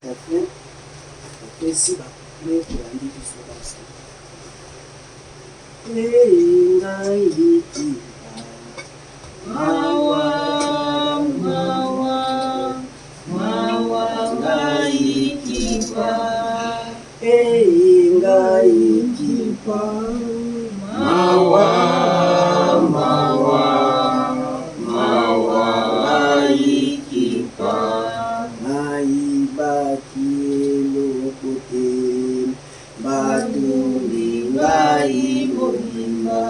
Refrain, Topesi ba couplets tolandi biso banso. Ee ngai litimba. Mawa, mawa, mawa ngai kimpa. Ee ngai kimpa. Mawa, mawa, mawa ngai kimpa. Nayibaki eloko te, batumbi ngai mobimba.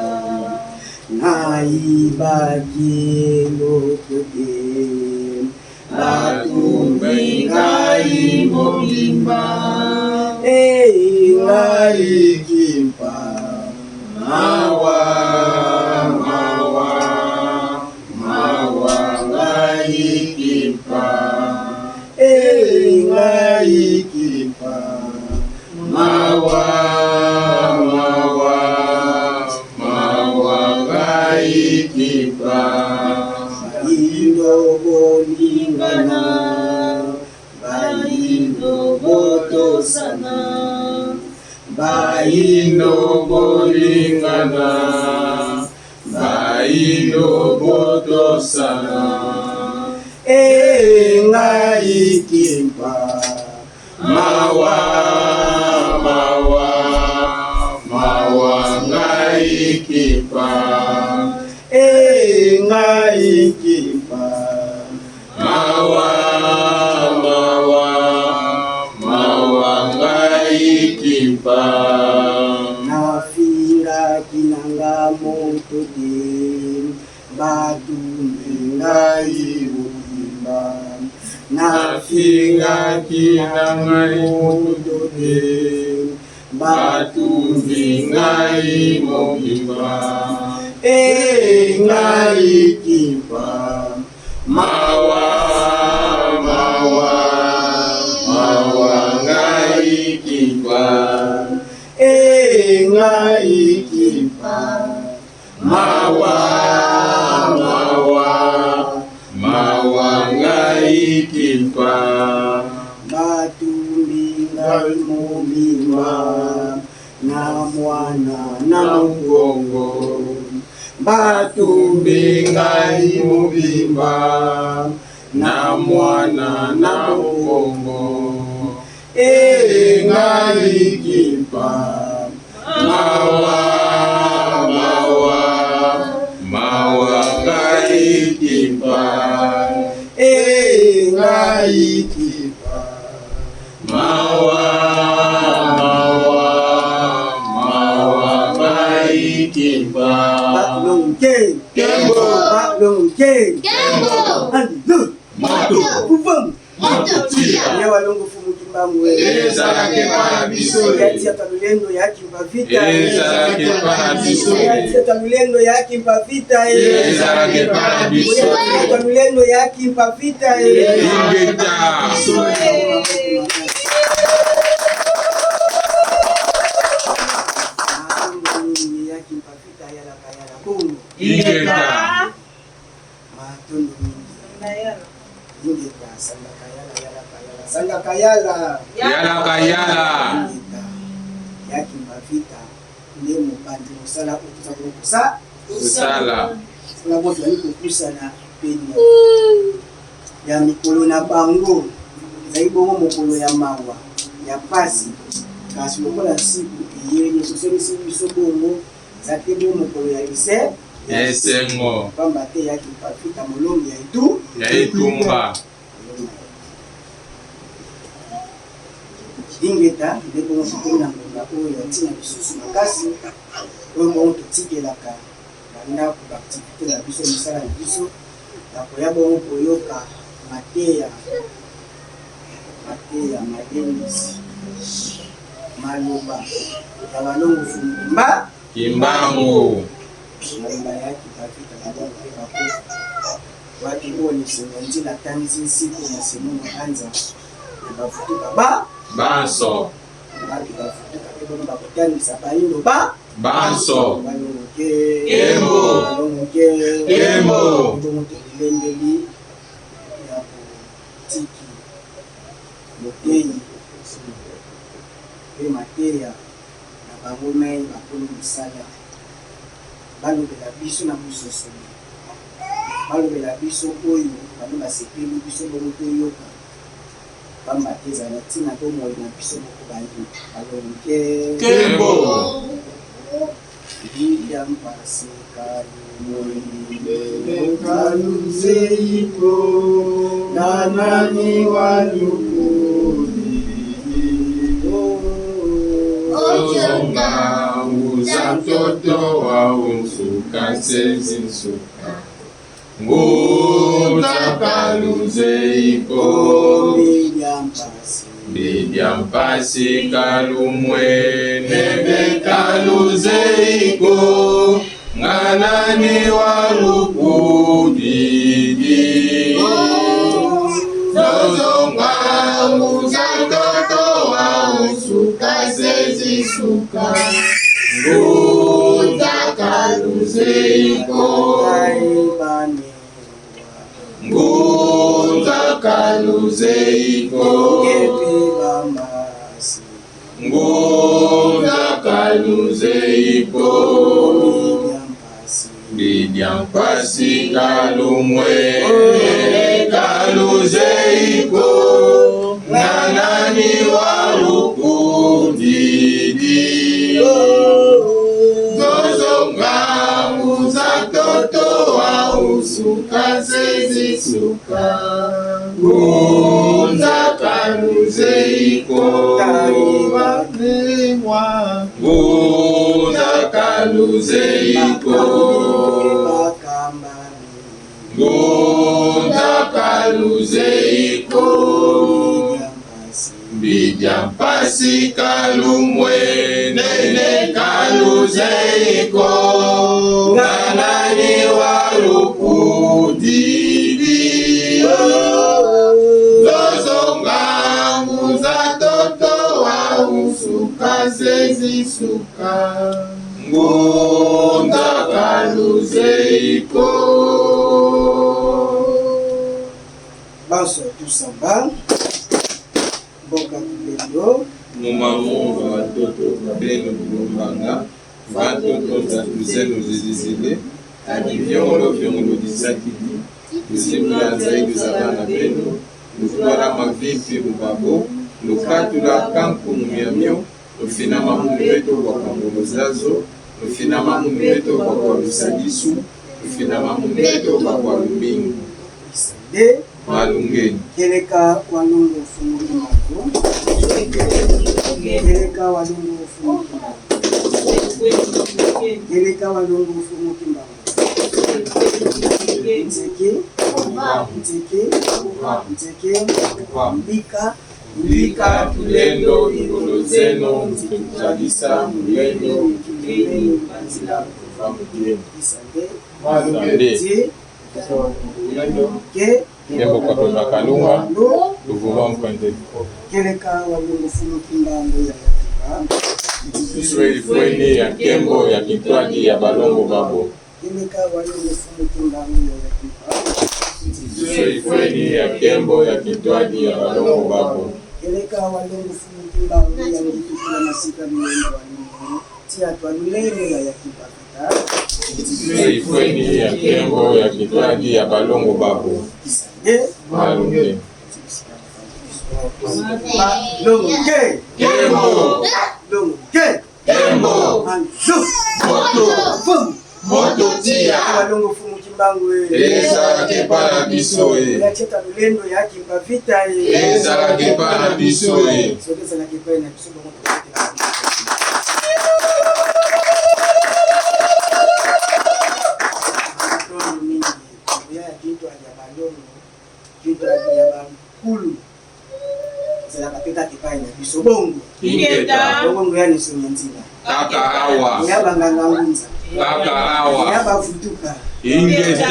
Nayibaki eloko te, Batumbi ngai mobimba. Ee ngai kimpa. Mawa, mawa, mawa ngai kimpa. Ee ngai kimpa. Mawa, mawa, mawa ngai kimpa. Bayindo bolingana, bayindo botosana, Bayindo bolingana, bayindo botosana. Ee ngai kimpa. Mawa, mawa, mawa ngai kimpa. Ee ngai kimpa. Mawa, mawa, mawa ngai kimpa. Nafingaki nanga moto te, batumbi ngai mobimba. Nafingaki na ngai moto te, batumbi ngai mobimba. Ee ngai kimpa. Mawa, mawa, mawa ngai kimpa. Ee ngai kimpa. Mawa, mawa, mawa ngai kimpa. Batumbi ngai mobimba, na mwana na Na mukongo. Batumbi ngai mobimba, na mwana na mukongo. Ee ngai kimpa. Mawa, mawa, mawa ngai kimpa. Ee ngai kimpa. Mawa, mawa, mawa ngai kimpa. Balonge. Kembo. Balonge. Kembo. Andu. Moto. Kuvam. Moto tia. Ya walongo fumu kimbangu. Ezalaka epai na biso. Ya tia lulendo ya kimpa vita. Ezalaka epai na biso. Ya tia lulendo ya kimpa vita. Ezalaka epai na biso. Ya tia lulendo ya kimpa vita. Ingeta. Ya kimpa vita yala kayala bongo. Ingeta. Matondo mingi. Ingeta sanga kayala yala kayala sanga kayala. Yala kayala. Ingeta ya kimpa vita nde mopanzi mosala oyo toza kokosa Kosala. Sala bo tozali kopusana pene ya mikolo na bango. Ezali bongo mokolo ya mawa, ya pasi, kasi lokola nsiku eyeli esosolisi biso bongo, eza te bongo mokolo ya lise Ya esengo. pamba te ya kimpa vita molongi ya etu Ya etumba. Ingeta nde bongo tokomi na ngonga oyo ya ntina lisusu makasi oyo bongo totikelaka bandako baaktivite na biso misala na biso ya koya bongo koyoka mateya mateya malendisi maloba ya balongo fumba Kimbangu. maloba ya kimpa vita balongo mpe bakofi wapi oyo lisenga nzila tanzi nsiku na semono anza na bafutuka ba Banso. bato bafutuka mpe bongo bakotangisa bayindo ba Banso. balongoke Kembo. balongoke Kembo. bongo tolilengeli ya kotiki Moteyi mpe mateya na bangomei bakolo mosala balobela biso na bososoli, balobela biso oyo bango basepeli biso bongo toyoka, pamba te ezala na ntina bomoi na biso moko bayi balongi ke Nkembo! Lidia mpasi Kaluzeiko na nani walukuli Ozonga nguza mtoto wa unsuka sezinsuka nguza kaluzeiko Lidia mpasi Lidia mpasi kalumwe nebe kaluzeiko nganani walukudidi Zozonga nguza mtoto wa usuka sezisuka nguza kaluzeiko aibanewa nguza kaluzeiko ngepe bamasi nguza kaluzeiko Lidia mpasi Lidia mpasi kalumwe kaluzeiko nganani walukudidi Zozonga nguza toto wa usuka sezisuka ngunza kaluzeiko ngunza kaluzeiko ngunza kaluzeiko Lidia mpasi kalumwe nene kaluzeiko nganani walukudidi Zozonga nguza toto wa usuka sezisuka ngunza kaluzeiko Banso tusamba mboka tubendo Mumamu watoto benu bulombanga vatoto zatuzenu zizizile adi vyongolo vyongolo disakidi luzimula nzaidu za bana benu lutwala mavimpi mubabo lukatula kanku mumyamyo lufinama mumubeto bwa kangolo zazo lufinama mumubeto bwa kwa lusadisu lufinama mumubeto bwa kwa lumingu isande malungeni keleka walungu funguli mango keleka walungu funguli mango keleka walungu funguli mango nzeke nzeke nzeke mbika Mbika tulendo tulolo zeno mtujalisa mulendo mtuleni manzila kuva mugeni isande Malungeni. ti ke Kembo kwa pemba kalunga lo luvuma mkwende keleka walungu fumuki mbango ya yakiba Israeli fweni ya kembo ya kitwadi ya balongo babo keleka walungu fumuki mbango ya yakiba Israeli fweni ya kembo ya kitwadi ya balongo babo keleka walungu fumuki mbango ya ngitukula masika milendo walungu tia twalulendo ya yakiba kata Israeli fweni ya kembo ya kitwadi ya balongo babo isande Malungeni. malonge Kembo longe Kembo manzo Moto fum Moto tia walungu fumuki mbango Ezalaki epa na biso e ya cheta lulendo ya kimba vita e Ezalaki epa na biso e soki ezalaki epai na biso bongo tokotela matondo mingi nguya ya kintu ya balongo kintu ya bakulu ezalaka mpe kaka epai na biso bongo Ingeta bongo nguya nyonso ya nzila Kaka awa nguya banganga ngunza Kaka nguya awa bavutuka Ingeta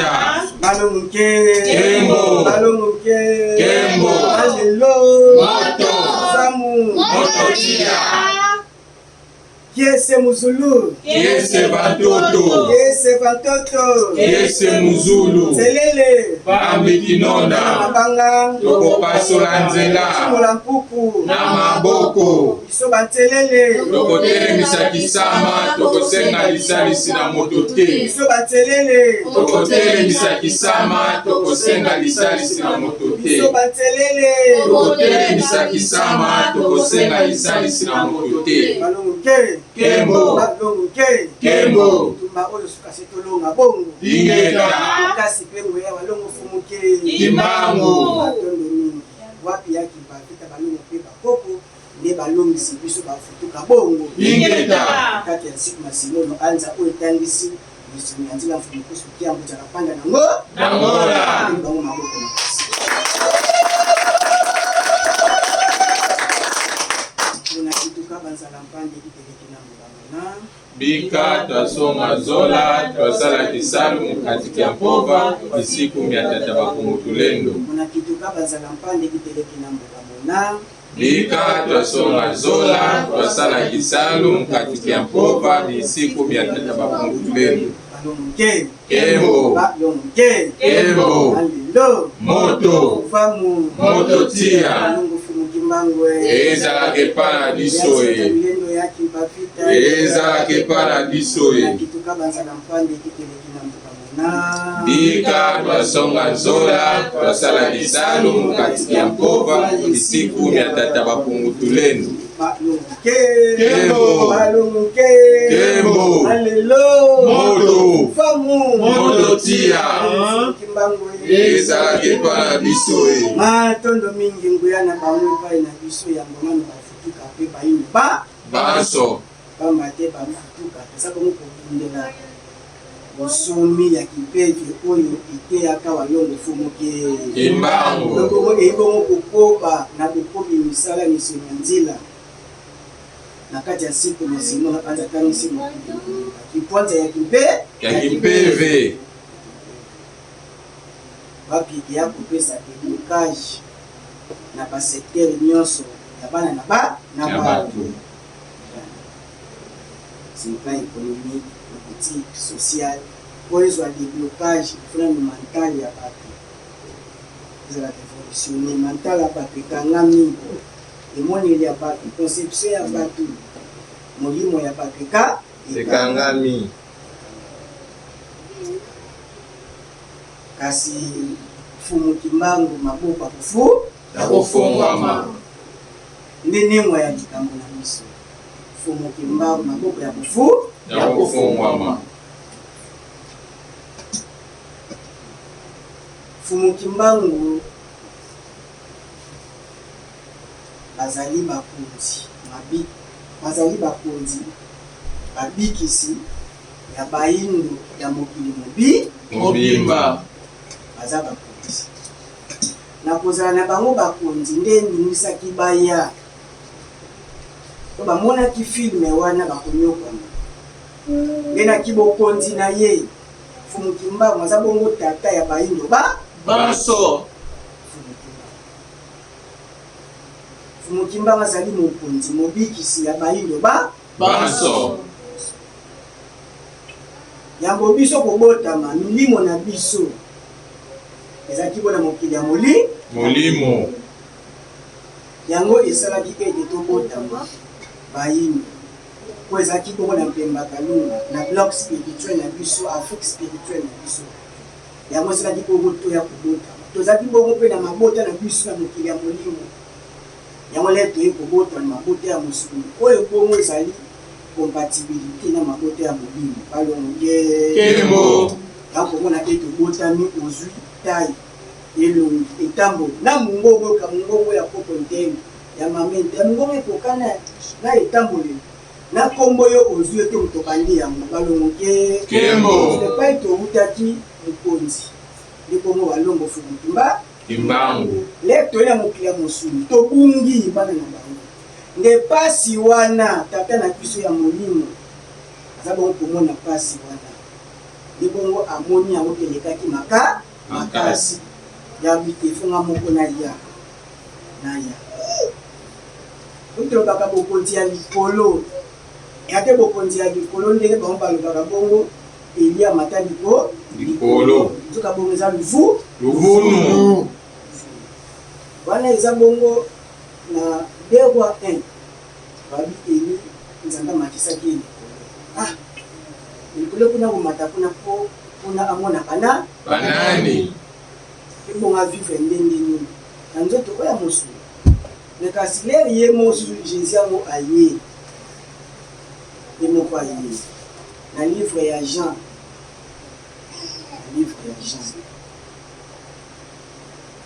balongo ke Kembo. balongo ke Kembo. alelo Moto samu Moto tia Kiese Muzulu. Kiese Bantoto. Kiese Bantoto. Kiese Muzulu. Selele. Bambi Kinonda. Mabanga. Tokopasola nzela. Timola mpuku. Na maboko. Biso bantelele. Tokotelemisa kisama, tokosenga lisalisi na moto te. Biso bantelele. Tokotelemisa kisama, tokosenga lisalisi na moto te. Biso bantelele. Tokotelemisa kisama, tokosenga lisalisi na moto te. Balongo ke. Kembo. Balongo ke. Kembo. Tumba oyo suka se tolonga bongo. Ingeta. Kasi pe nguya balongo fumuke. Kimbangu. Matondo mingi. Wapi ya kimpavita balongo pe bakoko nde balongisi biso bafutuka bongo. Ingeta. Kati ya nsiku masimono anza oyo etangisi misuni ya nzela mfumu kusu kiambu cha kapanda nango. Nangola. Bango maboko makasi. Muna kituka banzala mpande kiteleki na mobamona. Bika twasonga zola twasala kisalu mukati ya mpova isiku mya tata bakumutulendo. Muna kituka banzala mpande kiteleki na mobamona. Bika twasonga zola twasala kisalu mukati ya mpova isiku mya tata bakumutulendo. Balongo ke. Kembo. Balongo ke. Kembo. Alelo. Moto. Famu. Moto tia. Balongo fumu kimbangwe. Ezalaka epa na biso e. Milendo ya kimpavita. Ezalaka epa na biso Muna e. kituka banzala mpande kiteleki na mobamona. Bika twasonga zola twasala kisalu mukati ya mpova isiku mya tata bapungutulendo. Balongo ke. Kembo. Balongo ke. Kembo. Alelo. Moto. Famu. Moto tia. Kimbangwe. Ezalaka epa na biso e. Matondo mingi nguya na bango epai na biso yango nano bafutuka mpe bayini ba Banso. pamba te bafutuka toza bongo kobundela bosomi ya kimpeve oyo eteyaka walongo fumuke Kimbangu. Bongo eyi bongo kokoba na bokobi misala misolo ya nzela na kati ya siku masimo na panza tangisi mokili kipwanza ya kimpe Ya kimpeve. Wapi ya kopesa deblocage na basecteur nyonso ya bana na ba na Ya bato. bato. Sur le plan économique, politique, social, po ezwa deblocage frame mental ya bato ezala révolutionné mental ya bato ekangami, emoneli ya bato, conception ya bato, molimo ya bato eka Ekangami. Kasi fumu Kimbangu maboko akufu Ya kofungwama. Nde nengwa ya likambo na biso. Fumu Kimbangu maboko ya kofu Ya kofungwama. Fumu Kimbangu bazali bakonzi mabi, bazali bakonzi babikisi ya bayindo ya mokili mobi mobimba. Baza bakonzi. Na kozala na bango bakonzi nde endingisaki baya. To bamonaki filme wana bakonyokwama. Nde na kibokonzi na ye Fumu Kimbangu aza bongo tata ya bayindo ba banso. Fumu Kimbangu. Fumu Kimbangu azali mokonzi mobikisi ya bayindo ba banso. Yango biso kobotama milimo na biso ezalaki bona mokili ya moli molimo. Yango esalaki ete tobotama bayindo po ezalaki bongo na Mpemba Kalunga na bloc spirituel na biso, Afrique spirituelle na biso. Yango esalaki bongo toya kobotama. Tozalaki bongo mpe na mabota na biso na mokili ya molimo. Yango lelo toye kobotama na mabota ya mosuni oyo bongo ezali compatibilité na mabota ya molimo. Balongo ke Kembo. Yango komona ete obotami ozwi taille, elongi, etamboli na mongongo, ka mongongo ya koko ntenge ya mame ya mongongo ekokana na etamboli na kombo yo ozwi ete moto bandi yango. Balongo ke Kembo. Epai towutaki mokonzi nde bongo balongo Fumu Kimba Kimbangu. Le toye na mokili ya mosuni tobungi bana na bango nde pasi wana tata na biso ya molimo aza bongo komona pasi wana nde bongo amoni yango elekaki maka makasi ya bitefonga moko na ya na ya tolobaka bokonzi ya likolo. Eya te bokonzi ya likolo ndenge bango balobaka bongo, Elia amata liko likolo. Nzoka bongo eza luvu luvunu. Wana eza bongo na 2 Rois 1 babi Eli Nzambe amatisaki ye likolo. Ah, likolo kuna komata kuna po kuna amona bana banani ebonga vivre ndenge nini na nzoto oyo ya mosuni. Mais kasi lere ye mosusu Jesus yango aye ye moko aye na livre ya Jean, na livre ya Jean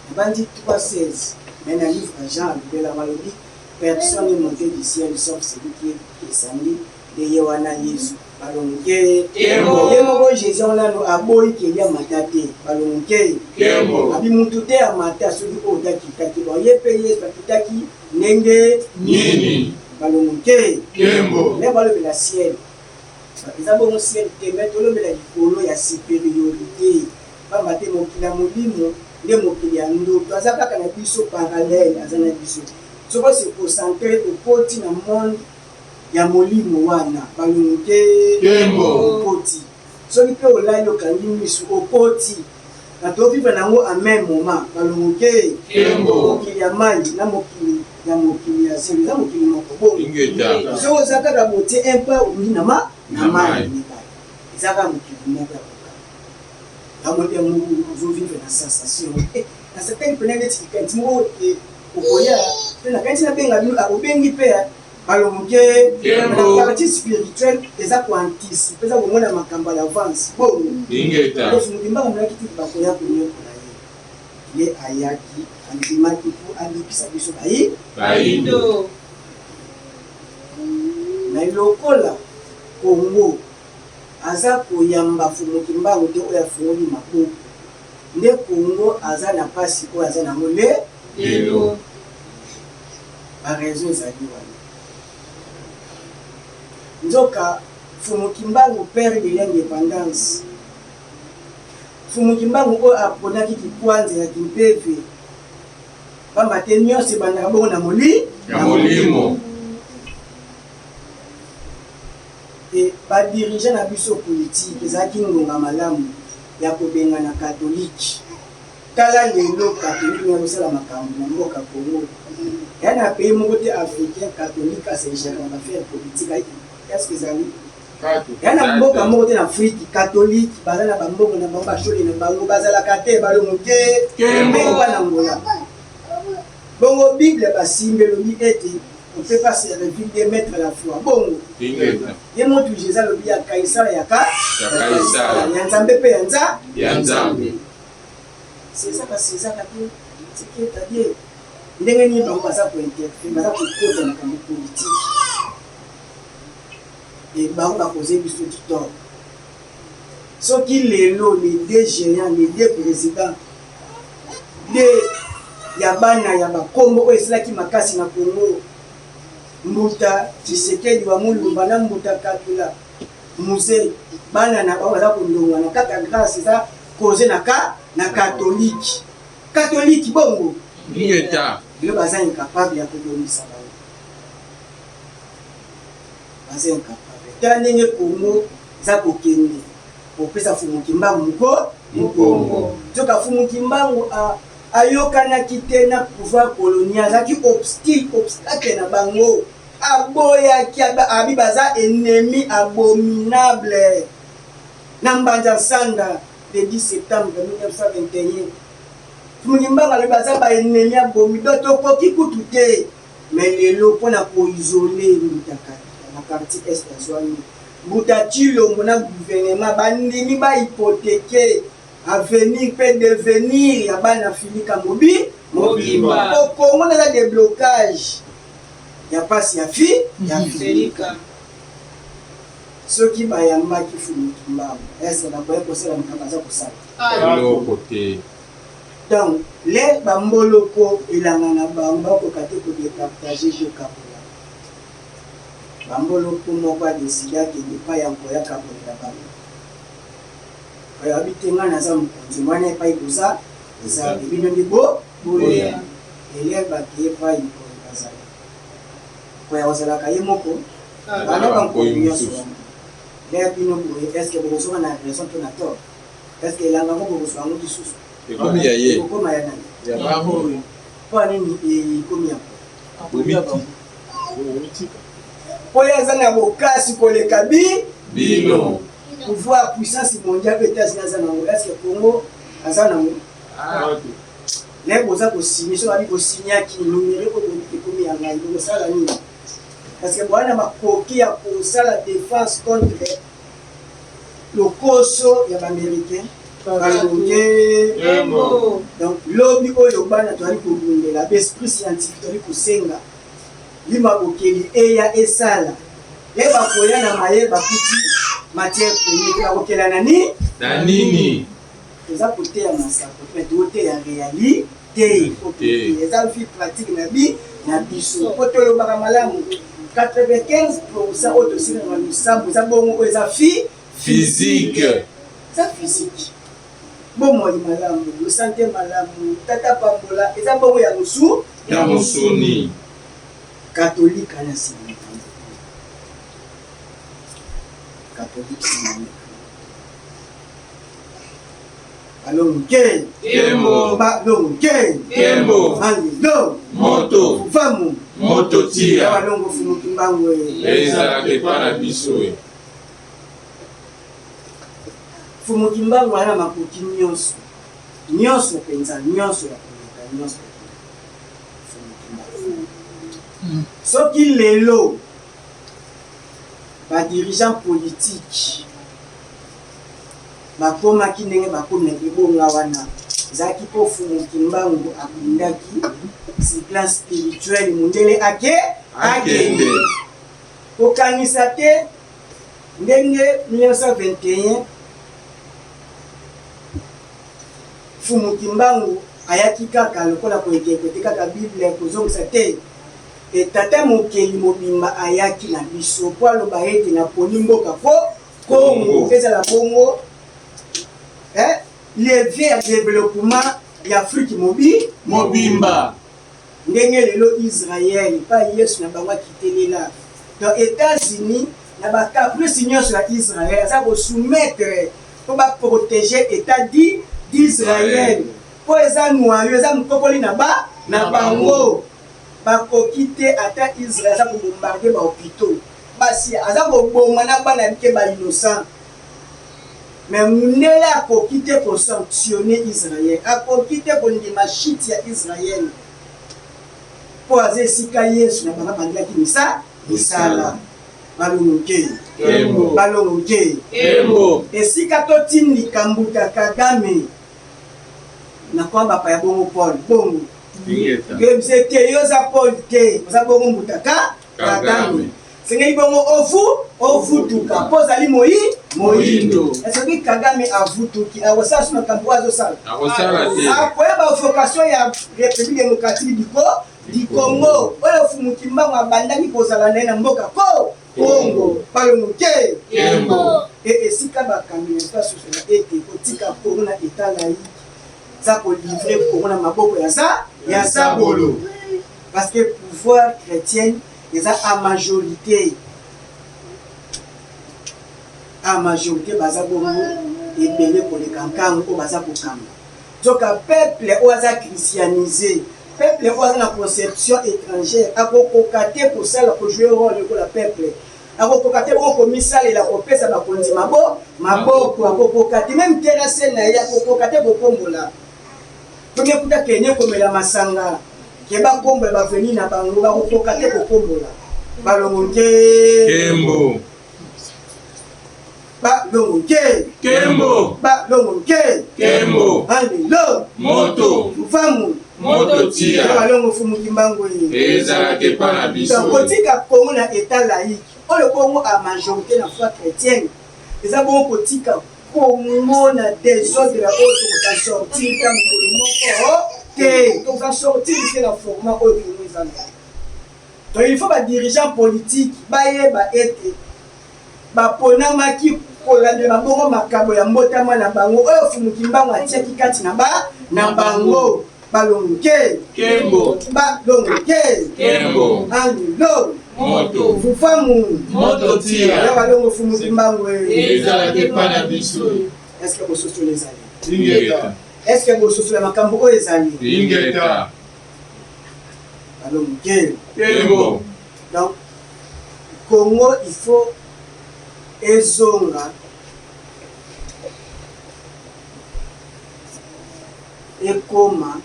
nabandi 3:16, mais na livre ya Jean alobelaka alobi personne n'est monté du ciel sauf celui qui est descendu nde ye wana Yesu balongoke ye moko Jesus yango nano aboyi keli amata te balongoke abi mutu te amata soki oyo takitaki bon ye mpe Yesu akitaki ndenge nini balongoke me balobela ciel eza bongo ciel te me tolobela likolo ya superiorité pamba te mokili ya molimo nde mokili ya ndoto aza kaka na biso parallèle aza na biso soki ose concentre okoti na monde ya molimo wana balongo te okoti soki mpe olali okangi misu okoti na tovivre na yango en même moment balongo te mokili ya mai na mokili ya mokili ya zelo eza mokili moko bongo soki oza kaka botie un pas obimi na ma na mai mibale eza kaka mokili moko ya kokanga yango yango ozovivre na sensation na certaine pene neti likanisi moko okoya mpe nakanisi nabenga bino akobengi mpe balongoke na partie spirituelle eza koanticipe eza komona makambo à l'avance bongo mokimba amonaki tiki bakoya konyokola ye ye ayaki andimaki mpo abikisa biso bayi bayindo na lokola Kongo aza koyamba Fumu Kimbangu te oyo afungoli maboko nde Kongo aza na pasi oyo aza nango le lelo. Ba raison ezali wana. Nzoka Fumu Kimbangu père de l'independance, Fumu Kimbangu oyo aponaki kikwanza ya kimpeve, pamba te nyonso ebandaka bongo na moli ya molimo. E ba dirigeants na biso politique ezalaki ngonga malamu ya kobengana catholique. Tala lelo catholique ndenge azosala makambo na mboka Congo. Ya na pays moko te africain catholique asegeraka na baffaire politique. Est-ce que ezali? Ya na mboka moko te na Afrique catholique baza na bambongo na bango bashole na bango bazalaka te balongo te ndenge na Angola. Bongo Bible basimbi elobi ete on peut pas servir deux maîtres à la fois. Bongo ye motu Jésus alobi ya Kaisala ya ka ya Nzambe mpe ya nza ya Nzambe. César César te c'est-à-dire ndenge nini bango baza kointerfere baza kokota makambo politike e bango bakoze biso du tort soki lelo les deux géants les deux présidents de ya bana ya bakombo oyo esalaki makasi na Congo mbuta Tshisekedi wa Mulumba na mbuta Kabila Mzee bana na bango baza kondongwana kaka grâce eza cause na ka na catholique catholique bongo ingeta lelo baza incapable ya kobongisa bango baza incapable tala ndenge Congo eza kokende kopesa Fumu Kimbangu moko mokongo nzoka Fumu Kimbangu ayokanaki te na pouvoir colonial azalaki obstile obstacle na bango aboyaki abi baza ennemi abominable na Mbanza Nsanda le 10 septembre 1921 Fumu Kimbangu alobi baza ba ennemi abomi donc tokoki kutu te mais lelo mpona koisole Mbuta Kabila na partie est azwami Mbuta Tshilombo na gouvernement bandimi ba hypothèque avenir mpe devenir ya bana Filika mobi mobimba po Congo naza déblocage ya pasi ya fi ya Filika soki bayambaki Fumu Kimbangu ese bakoya kosala makambo aza kosala eloko te donc le bamboloko elanga na bango bakoka te kodepartage kokabola bamboloko moko adeside akende epai ya nkoya kabolela bango oyabi te ngai naza mokonzi wana epai boza eza bino nde bo boya elere bakeye epai nkoya bazali nkoya kozalaka ye moko. Bana bankoyi nyonso wana lea bino boye, est ce que bokozonga na raison to na tort? Est ce que elanga yango bokozwa yango lisusu? Ekomi ya ye. Ekokoma ya nani? Ya bango. Mpo ya nini ekomi ya mpo ye aza na bokasi koleka bi bino. Pouvoir, puissance mondiale mpe États-Unis aza nango, est ce que Congo aza nango? Naye boza kosigne, soki babi bosignaki numérique oyo boyebi ekomi ya ngai, bokosala nini? Parce que boza na makoki ya kosala défense contre lokoso ya baaméricain balonge. Donc lobi oyo bana tozali kobundela baesprit scientifique, tozali kosenga lima bokeli eya esala ye, bakoya na maye bakuti matière première, bakokela na ni na nini? Toza koteya masapo mpe toteya réalité, eza vie pratique na bi na biso, po tolobaka malamu. 95 % oyo tosilaka losambo eza bongo oyo eza fi physique. Eza physique. Bomoi malamu, losante malamu, tata pambola, eza bongo ya mosu ya mosuni. Katolika na nsima, katolike nsima, balonge. Kembo. Balonge. Kembo. Alelo. Moto. Famu. Moto tia. Balongo fumuki mbango. Ezalaka epa na biso e. Fumuki mbango aya na makoki nyonso, nyonso mpenza, nyonso ya koleka, nyonso ya koleka. Fumuki mbango, soki lelo badirigeant politique bakomaki ndenge bakomi na libonga wana, ezalaki mpo Fumuki Mbangu abundaki sur plan spirituel. Mundele ake akende. Kokanisa te ndenge 1921 Fumuki Mbangu ayaki kaka lokola kointerprete kaka Bible, kozongisa te. E tata mokeli mobimba ayaki na biso mpo aloba ete naponi mboka ko Kongo ezala bongo levier ya développement ya Afrique mobi mobimba. Ndenge lelo Israel epai Yesu na bango akitelela, donc États-Unis na bacaprice nyonso ya Israel aza kosoumettre mpo baprotege État di d'Israël, mpo eza noyau, eza mokokoli na ba na bango. Bakoki te. Ata Israel aza kobombarde bahôpitaux, basi aza koboma na bana mike bainnocent, mais mundele akoki te kosanctionne Israel, akoki te kondima chute ya Israel, mpo aza esika Yesu na bango abandelaki misala. Balongo te, balongo te. Esika totindika mbuta Kagame na kwa bapaya bongo Paul bongo toyebisa te, yo oza Paul te, oza bongo mbuta ka Kagame, sengeli bongo ofu ovutuka mpo ozali moi moyindo. Soki Kagame avutuki, akosala so makambo oyo azosala? Akoyeba vocation ya République démocratique du Congo oyo Fumuki Mbango abandaki kozala na ye na mboka ko Congo. Balongo te. E esika bakambi na basosola ete kotika Congo na état laïque eza kolivre Congo na maboko ya za ya zabolo, parce que pouvoir chrétienne eza à majorité, à majorité baza bongo ebele koleka nkango oyo baza kokamba. Zoka peuple oyo aza christianisé, peuple oyo aza na conception étrangère, akokoka te kosala kojouer rôle lokola peuple, akokoka te bongo komisalela, kopesa bakonzi maboko, akokoka te. Même terrasse na ye akokoka te kokombola. Soki ekuta kende komela masanga ke bakombola baveni na bango, bakokoka te kokombola. Balongo te. Kembo. Balongo te. Kembo. Balongo te. Kembo. Alelo. Moto. Famu. Moto tia. Balongo fumuki mbango ye. Ezalaka epa na biso. Kotika Kongo na état laïque oyo bongo a majorité na foi chrétienne eza bongo kotika Kongo na désordre oyo tokoka sortir ta mokolo moko te. Tokoka sortir te na format oyo Kongo eza na. Donc il faut badirigeant politique bayeba ete baponamaki kolandela bongo makambo ya mbotama na bango oyo Fumuki Mbango atiaki kati na ba na bango. Balongo ke. Kembo. Balongo ke. Kembo. Alelo. Moto. Fufamu. Moto tia. Ya balongo fumu kimbangu. Ezala te pa na biso. Est-ce que bososolo ezali? Ingeta. Est-ce que bososolo ya makambo oyo ezali? Ingeta. Balongo ke. Kembo. Donc Congo il faut ezonga ekoma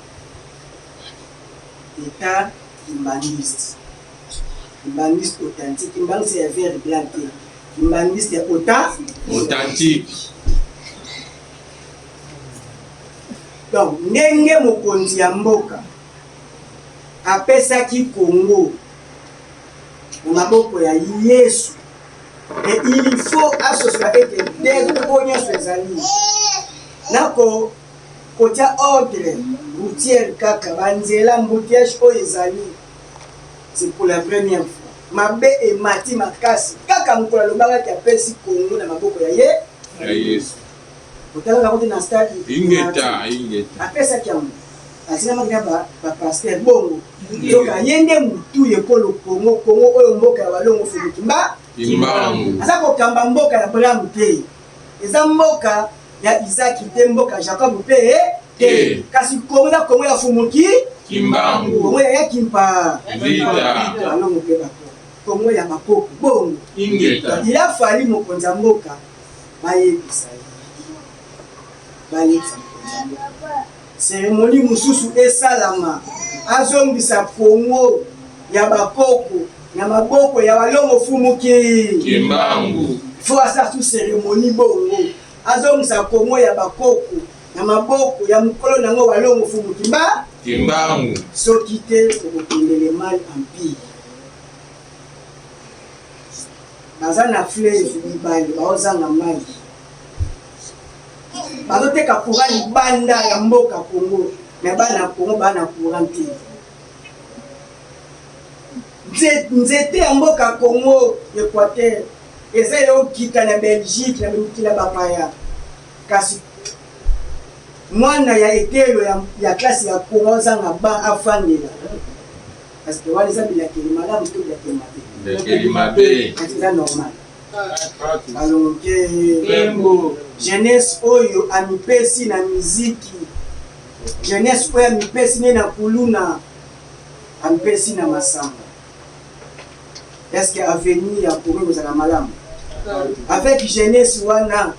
etat kimbanguiste. Kimbanguiste authentique. Kimbanguiste ya vert blanc te. Kimbanguiste ya ota authentique. Donc ndenge mokonzi ya mboka apesaki Congo na maboko ya Yesu et il faut asosola ete ndenge oyo nyonso ezali na ko kotia ordre routière kaka banzela embouteillage oyo ezali c'est pour la première fois mabe emati makasi kaka mokolo alobakaki apesi Congo na maboko ya ye ya Yesu otalaka yango te na stade ingeta ingeta apesaki yango azingamaki na bapasteur bongo nzoka ye nde motu ekolo Congo Congo oyo mboka ya balongo fuluki mba Kimbangu aza kokamba mboka ya Abraham te eza mboka ya Isaki te mboka ya Jacob mpe te kasi Kongo eza Kongo ya fumuki Kimbangu Kongo ya Yakimpa Vita balongo mpe bako Kongo ya bakoko bongo ingeta il a fallu mokonzi ya mboka bayebisa ye bayebisa mokonzi ya mboka cérémonie mosusu esalama azongisa Kongo ya bakoko na maboko ya balongo fumuki Kimbangu fo asala su cérémonie bongo azongisa Kongo ya bakoko na maboko ya mokolo nango balongo fumu kimba Kimbangu soki te okokendele mal en pire baza na fleuve mibale baozanga mai bazoteka courant libanda ya mboka Congo me bana Congo bana courant te nzete ya mboka Congo Équateur eza eyokita na Belgique na mikili ya bapaya kasi mwana ya etelo ya, ya klase ya Congo azanga ba afandela parce que wana eza bilakeli malamu to bilakeli mabe bilakeli mabe kasi eza normal balongo te jeunesse oyo amipesi na miziki jeunesse oyo amipesi nde na kuluna amipesi na masanga est-ce que avenir ya Congo ekozala malamu avec jeunesse wana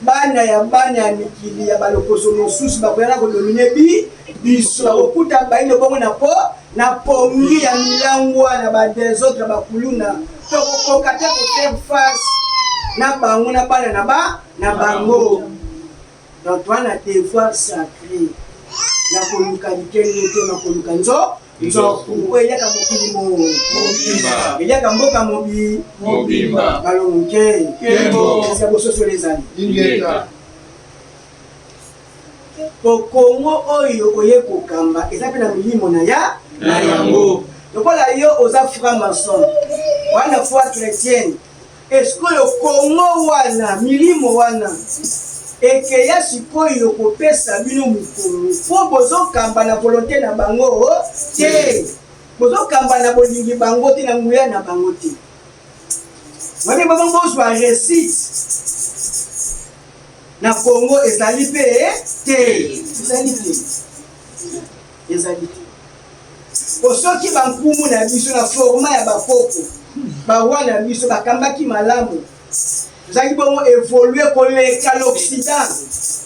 bana ya bana ya mikili ya balokoso mosusu bakoyaka kodomine bi biso bakokuta baino bongo na po na pongi ya milangwa na badesordre bakuluna tokokoka te kofaire face na bango na bana na ba na bango donc toa na devoir sacré ya koluka likenge te na koluka nzo nzoku oyo eliaka mokili mobimba eliaka mboka mobi mobimba balongo ke Kembo. eza bososolo ezali ingeta po Kongo oyo oye kokamba eza mpe na milimo na ya na yango lokola yo oza franc maçon wana foi chrétienne esikoyo Kongo wana milimo wana ekeya sikoyo kopesa bino mokongo mpo bozokamba na volonté na bango te bozokamba na bolingi bango te na nguya na bango te wabi bango bozwa réussite na Kongo ezali mpe te ezali te ezali te po soki bankumu na biso na format ya bakoko baroi na biso bakambaki malamu tozalaki bongo évolue koleka l'occident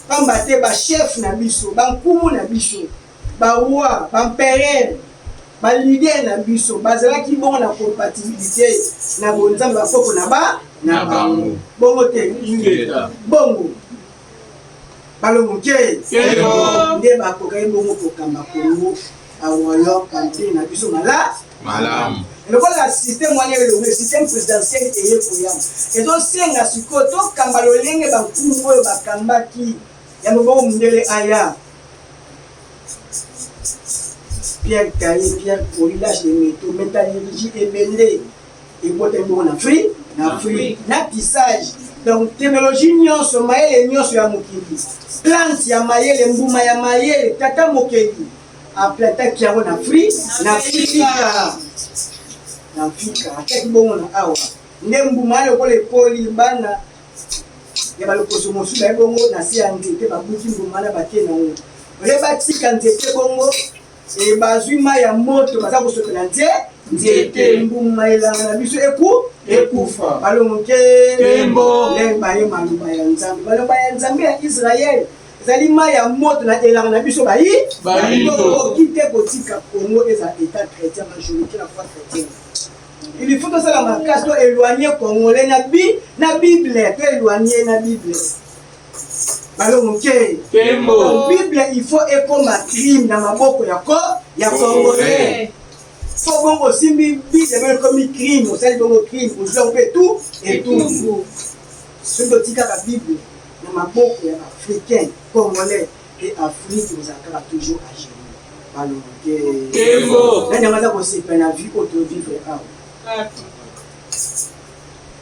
pamba te bachef na biso bankumu na biso baroi baempereur balider na biso bazalaki bongo na compatibilité na bonzambe bakoko na ba na bango bongo te ingeta bongo balongo ke Kembo. nde bakokaki bongo kokamba Kongo aroyaume empire na biso mala malamu lokola système wana elongo système présidentiel eye koyama ezosenga sikoyo tokamba lolenge bankumu oyo bakambaki ya mobongo mondele aya pierre taillée pierre polie l'âge de métaux métallurgie ebende ebotami bongo na Afrique na Afrique na tissage donc technologie nyonso mayele nyonso ya mokili plante ya mayele mbuma ya mayele tata mokeli aplantaki yango na Afrique na Afrika. Na mfika atiaki bongo na awa nde mbuma wana lokola ekoli bana ya balokoso mosusu baye bongo na se ya nzete babuki mbuma wana batie na yango oye batika nzete bongo e bazwi mai ya moto baza kosopela nze nzete mbuma elanga na biso eku ekufa balongo kembo baye maloba ya nzambe maloba ya nzambe ya israele ezali mai ya moto na elanga na biso bayi tokoki te kotika congo eza état chrétien majorité na foi chrétienne il faut tosala makasi to éloigne congolais na bi na bible to éloigne na bible balongo ke bible il faut ekoma crime na maboko ya ko ya congolais fo bongo osimbi bible bongo ekomi crime osali bongo crime ozwi yango mpe tout etumbu soki totikaka bible na maboko ya africain congolais mpe afrique ozala kaka toujours à genoux balongo te nani yango aza kosepela na vie oyo tovivre awa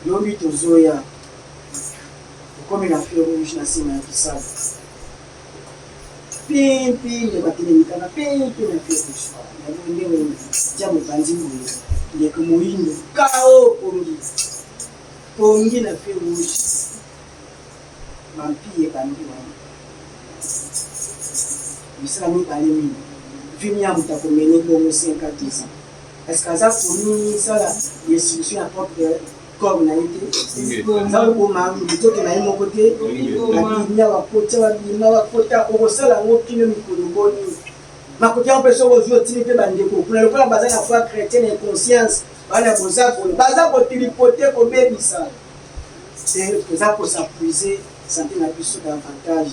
lobi tozoya okomi na feu rouge na nsima ya kisalo pimpi nde batelemi kaka pimpi na feu rouge yango ndenge tia mopanzi boye ndeko moyindo kao pongi pongi na feu rouge Bampi ebandi wana misala mibale nini vimi ya moto akomene bongo 5 à 10 ans est ce que aza komisala destruction ya propre corps na ye te aza koboma nzoto na ye moko te babimia bakota babima bakota okosala yango kino mikolo boni makoki yango mpe soki ozwi otindi mpe bandeko kuna lokola baza na foi chrétienne inconscience bana bozakolo baza kotilipote kobebisa toza ko s'appuiser santé na biso davantage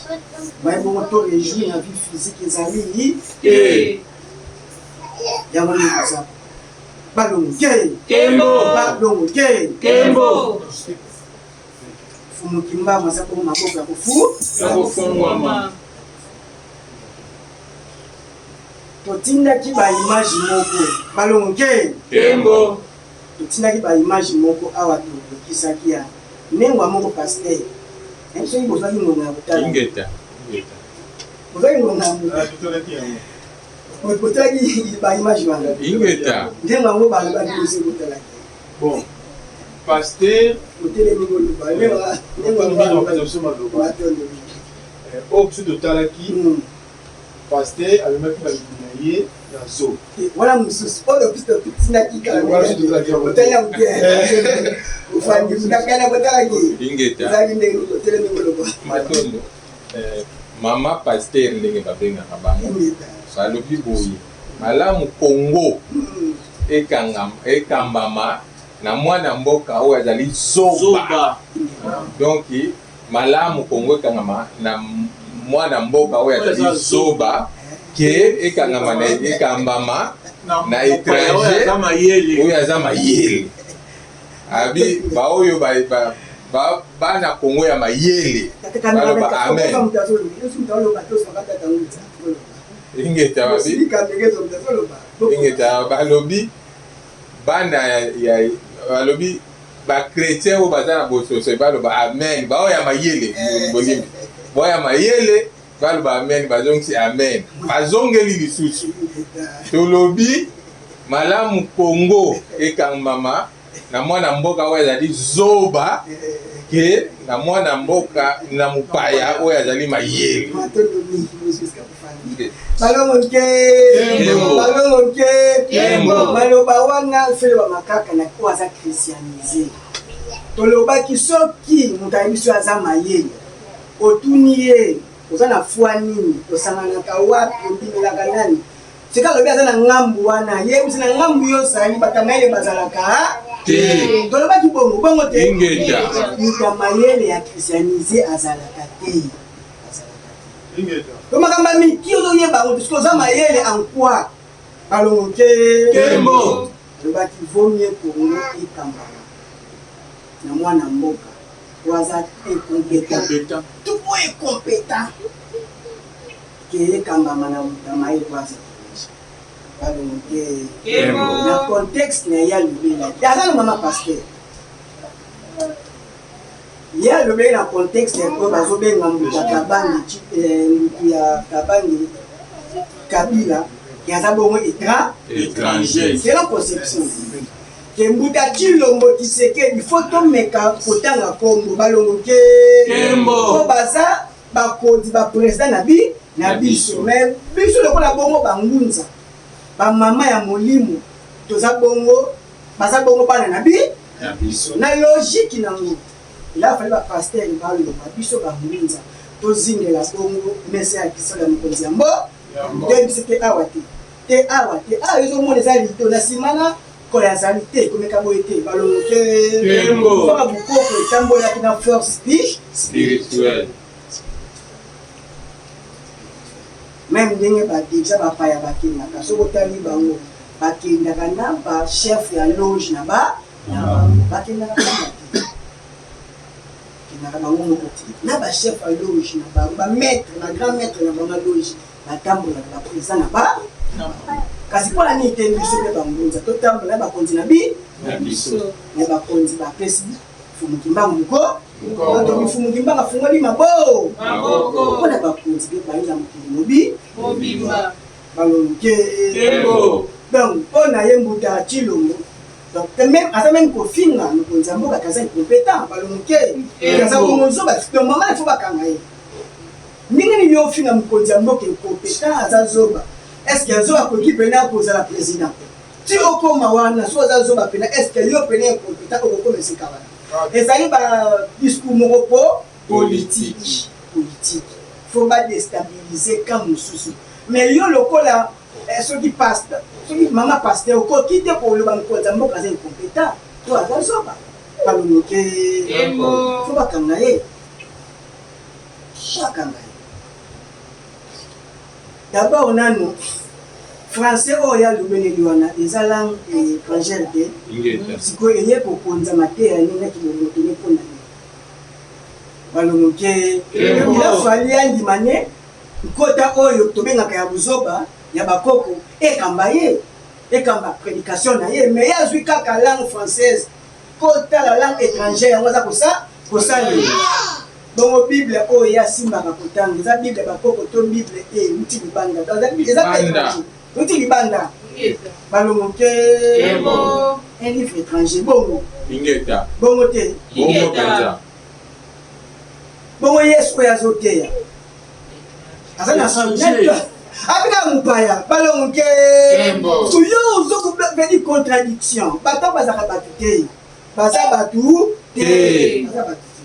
baye bongo to réjouir na vie physique ezali te yango nde toza balongo ke balongo ke fumu kimbangu aza bongo maboko ya kofu ya kofungwama totindaki ba image moko balongo ke kembo Totindaki ba image moko awa tolekisaki ya nengwa moko pasteur nayebi soki bozwaki ngonga ya kotala Ingeta, ingeta. Bozwaki ngonga ya botalaki ba image wana. Ingeta. Ndengo yango balobaki bosi botalaki. Bon. Pasteur otelemi koloba ndengo yango oyo biso totalaki Pasteur amemaki bandimi na ye na zoo. Wana mosusu oyo biso totindaki kala. Otali yango te. Ofandi kuna kala botalaki. Ingeta. Ezalaki ndenge otelemi koloba. Matondo. Eh, mama pasteur ndenge babengaka bango. Ingeta. Balobi boye malamu Congo ekangama ekambama na mwana mboka oyo azali zoba. Zoba. Donc Malamu Congo ekangama na mwana mboka oyo azali zoba ke ekangama na ekambama na étranger oyo aza mayele abi baoyo ba, ba, ba, bana Congo ya mayele baloba amen ingeta babi ingeta balobi bana ya, ya balobi Ba chretiens oyo baza na bososoli baloba amen, ba oyo ya mayele bolimbi, ba oyo ya mayele baloba amen, bazongisi amen, bazongeli lisusu. Tolobi malamu Congo ekangmama na mwana mboka oyo azali zoba ke na mwana mboka na mopaya oyo azali mayele. Balongo nke balongo nke maloba wana fele bamakaka na oyo aza christianise tolobaki soki moto ayebi so aza mayele otuni ye oza na foi nini osanganaka wapi obimelaka nani soki alobi aza na ngambu wana yebisi na ngambu yo ozali bato ya mayele bazalaka te tolobaki bongo bongo te moto ya mayele ya christianise azalaka te To makambo ya miki ozoyeba yango puisque oza mayele en quoi balongo ke Kembo. Alobaki vaut mieux Congo ekambama na mwana mboka oyo aza incompétent tout oyo incompétent ke ekambama na moto ya mayele oyo aza balongo te na contexte na ye alobelaki aza na mama pasteur Ye alobeli na contexte oyo bazobenga moto ya Kabange, eh, moto ya Kabange Kabila, ye aza bongo étranger. C'est la conception. Ke Mbuta Tshilombo Tshisekedi faut tomeka kotanga kombo balongo ke Kembo. Po baza bakonzi ba president na bi na biso mais biso lokola bongo bangunza ba mama ya molimo toza bongo baza bongo bana na bi na biso na logique nango il a fallu ba pasteur baloba biso bangunza tozingela bongo mesa ya kisolo ya mokonzi ya mbo te biso te awa te te awa te awa ezomona eza lido na nsima na kola azali te komeka boye te balongo te mpona bokoko etambolaki na force pi spirituelle meme ndenge badeja bapaya bakendaka soki otali bango bakendaka na bachef ya loge na ba na bango bakendaka bango te kendaka bango moko te na bachef ya loge na bango bamaître na grand maître na bango ya loge batambolaka ba président na ba kasi mpo na nini te biso mpe bangunza totambola na bakonzi na bi na biso na bakonzi bapesi Mfumu Kimbangu moko bato Mfumu Kimbangu afungoli mabo mpo na bakonzi mpe bayi na mokili mobi mobimba balonge donc mpo na ye Mbuta Tshilombo donc même aza même kofinga mokonzi ya mboka kaza incompétent balonge aza bongo zoba donc mama il faut bakanga ye Ndenge nini yo ofinga mokonzi ya mboka incompetent aza zoba est ce que zoba akoki pena kozala president ti okoma wana soki oza zoba pena est ce que yo pena incompetent okokoma esika wana ezali ba discours moko po politique politique faut ba destabiliser camp mosusu mais yo lokola eh, soki pasteur soki mama pasteur okoki te koloba mokonzi ya mboka aza incompetent to aza zoba balongoke faut bakanga ye Bakanga ye. D'abord nanu français oyo ya lobeleli wana eza langue étrangère te. Sikoyo eye kokonza mateya nini na kibomoto ne mpo na nini? Balongo ke il a fallu andima ne nkota oyo tobengaka ya buzoba ya bakoko ekamba ye ekamba prédication na ye mais ye azwi kaka langue française kotala langue étrangère yango aza kosa kosalela Bongo bible oyo ye asimbaka kotanga eza bible ya bakoko to bible euti libanda? Eza euti libanda. Balongo te un livre étranger bongo. Ingeta. Bongo te. Bongo penza. Bongo Yesu oyo azoteya aza na abika mopaya balongo te yo ozokobedi contradiction bato bazalaka bato te baza bato te baza bato te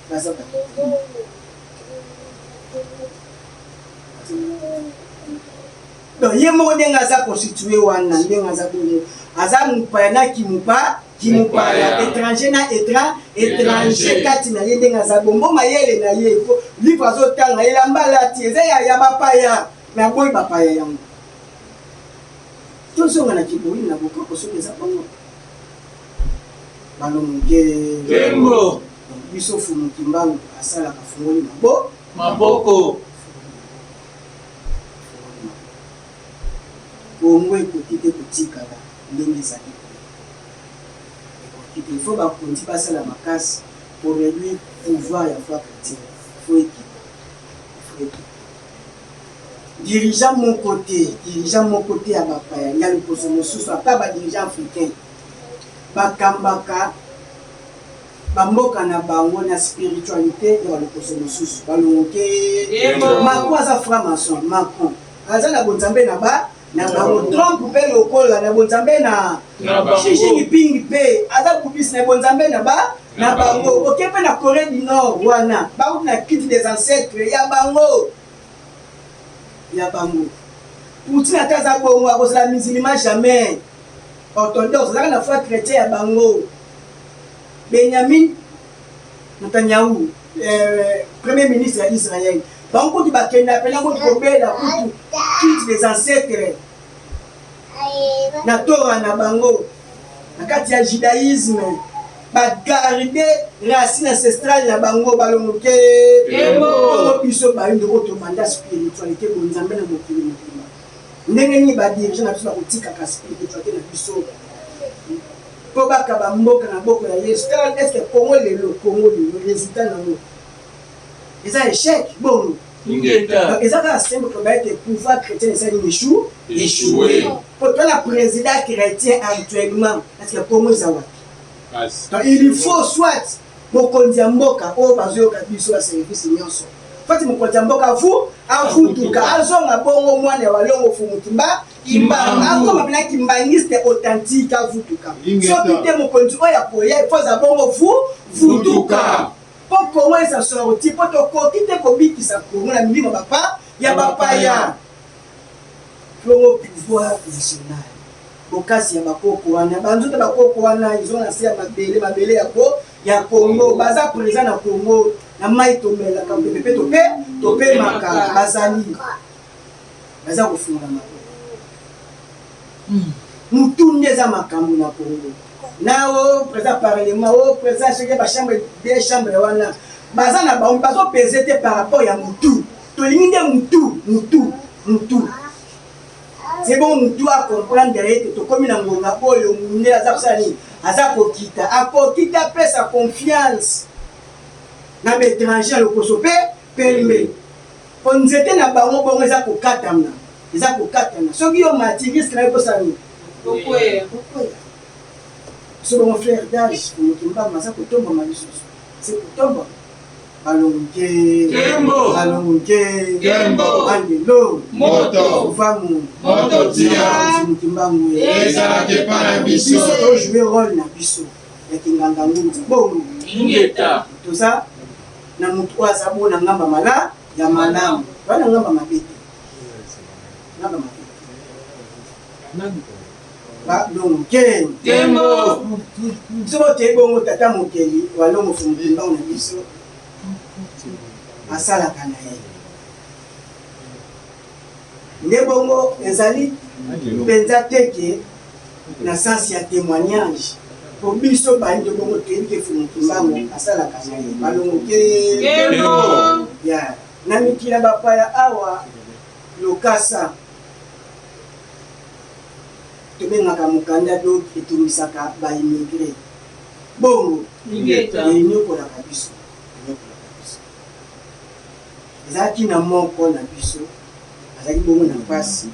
baza bato donc ye moko ndenge aza constitue wana ndenge aza bongo aza mopaya na kimupa kimopaya étranger na étra étranger kati na ye ndenge aza bongo mayele na ye livre azotanga elamba alati eza ya bapaya me aboyi bapaya yango Tozonga na kiboyi na bokoko soki eza bongo. Balonge. Kembo. Biso Fumu Kimbangu asalaka fungoli mabo. Maboko. Kongo ekoki te kotikala ndenge ezali boye. Ekoki te. Il faut bakonzi basala makasi pour réduire pouvoir ya foi chrétienne. Il faut ekita. Il faut ekita. Dirigeant moko te, dirigeant moko te ya bapaya, ya loposo mosusu, ata ba dirigeants africains, bakambaka ba mboka na bango na spiritualite ya ba loposo mosusu. Balongo te. Macron aza franc maçon, Macron aza na bonzambe na ba na bango. Trump pe lokola na bonzambe na Xi Jinping pe aza bouddhiste na bonzambe na ba na bango. Oke pe na Corée du Nord wana bauti na culte des ancêtres ya bango. ya bango. Poutine ata aza bongo akozala musulman jamais. Orthodoxe azalaka na foi chretien ya bango. Benjamin Netanyahu euh, premier ministre ya Israël bango kutu bakenda pena kutu kobela kutu culte des ancêtres na Torah na bango na kati ya judaïsme ba garde racine ancestrale na bango balongo te bongo biso bayindo oyo tobanda spiritualité bonzambe na mokili mobimba ndenge nini ba dirigeant na biso bakotikaka spiritualité na biso mpo bakaba mboka na boko ya yesu tala est ce que congo lelo congo lelo résultat nango eza échec bongo. Ingeta. Donc eza kaka sembo koloba ete pouvoir chrétien esali michou Échoué. Po toza na président chrétien actuellement, est-ce que Congo eza wapi? Pasi. Donc il faut soit mokonzi ya mboka oyo bazoyoka biso ya service nyonso, fati mokonzi ya mboka avu avutuka, azonga bongo mwana ya Walongo Fumu Kimba Kimbangu, akoma mpena kimbangiste authentique, avutuka. Ingeta. Soki te, mokonzi oyo akoya ifo aza bongo vu vutuka mpo Kongo eza sorti, mpo tokoki te kobikisa Kongo na milimo bapa ya bapaya. Bongo pouvoir national, bokasi ya bakoko wana, banzoto bakoko wana ezo na se ya mabele, mabele ya ko ya Congo, baza présent na Congo, na mai tomelaka, mpepe mpe tope topemaka, bazali baza kofungola maboko. Mutu nde eza makambo na Congo na o président parlement, o président soki bachambre de chambre wana, baza na bango bazopese te par rapport ya mutu. Tolingi nde mutu, mutu, mutu. C'est bon, mutu acomprendre ete tokomi na ngonga oyo munde aza kosala nini, aza kokita, akoki te apesa confiance na baétranger ya lokoso mpe pembe, po nzete na bango bongo eza kokatana, eza kokatana. Soki yo mati, risque na yo kosala nini? Kokweya. Kokweya. So bongo frère d'âge moto mbango aza kotombama lisusu, se kotombama. Balonge. Kembo. Balonge. Kembo. Andelo. Moto. Vamu. Moto tia. Moto mbango. Ezalaka epai na biso. Biso tojoue rôle na biso ya kinganga ngunza bongo. Ingeta. Toza na motu oyo aza bo na ngamba mala ya malamu, toza na ngamba mabe te, ngamba mabe te. Balongo ke. Kembo. Biso botei bongo tata mokeli Walongo Fumukimbangu na biso asalaka na ye nde bongo. Ezali mpenza te ke na sens ya témoignage, po biso bayindo bongo toyebi ke Fumukimbangu asalaka na ye. Balongo ke. Kembo. Ya na mikili ya bapaya awa, lokasa tobengaka mokanda do etungisaka baimmigré bongo. Ingeta. Enyokolaka biso, enyokolaka biso. Ezalaki na moko na biso azalaki bongo na mpasi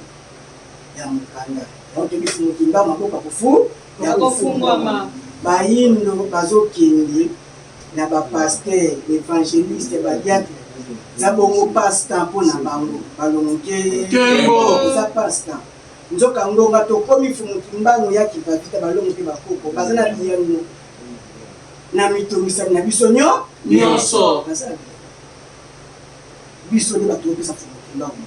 ya mokanda yango. Toyebi Fumukimba maboko ya kofu ya kofungwama. Bayindo bazokende na bapasteur, baévangéliste, badiacre, eza bongo passe-temps mpo na bango. Balongo ke. Kembo. Eza passe-temps. Nzoka ngonga tokomi, Fumukimbangu ya kivavita, balongo mpe bakoko baza na biyano na mitongisami na biso nyo nyonso. Baza na biyano. Biso nde bato opesa Fumukimbangu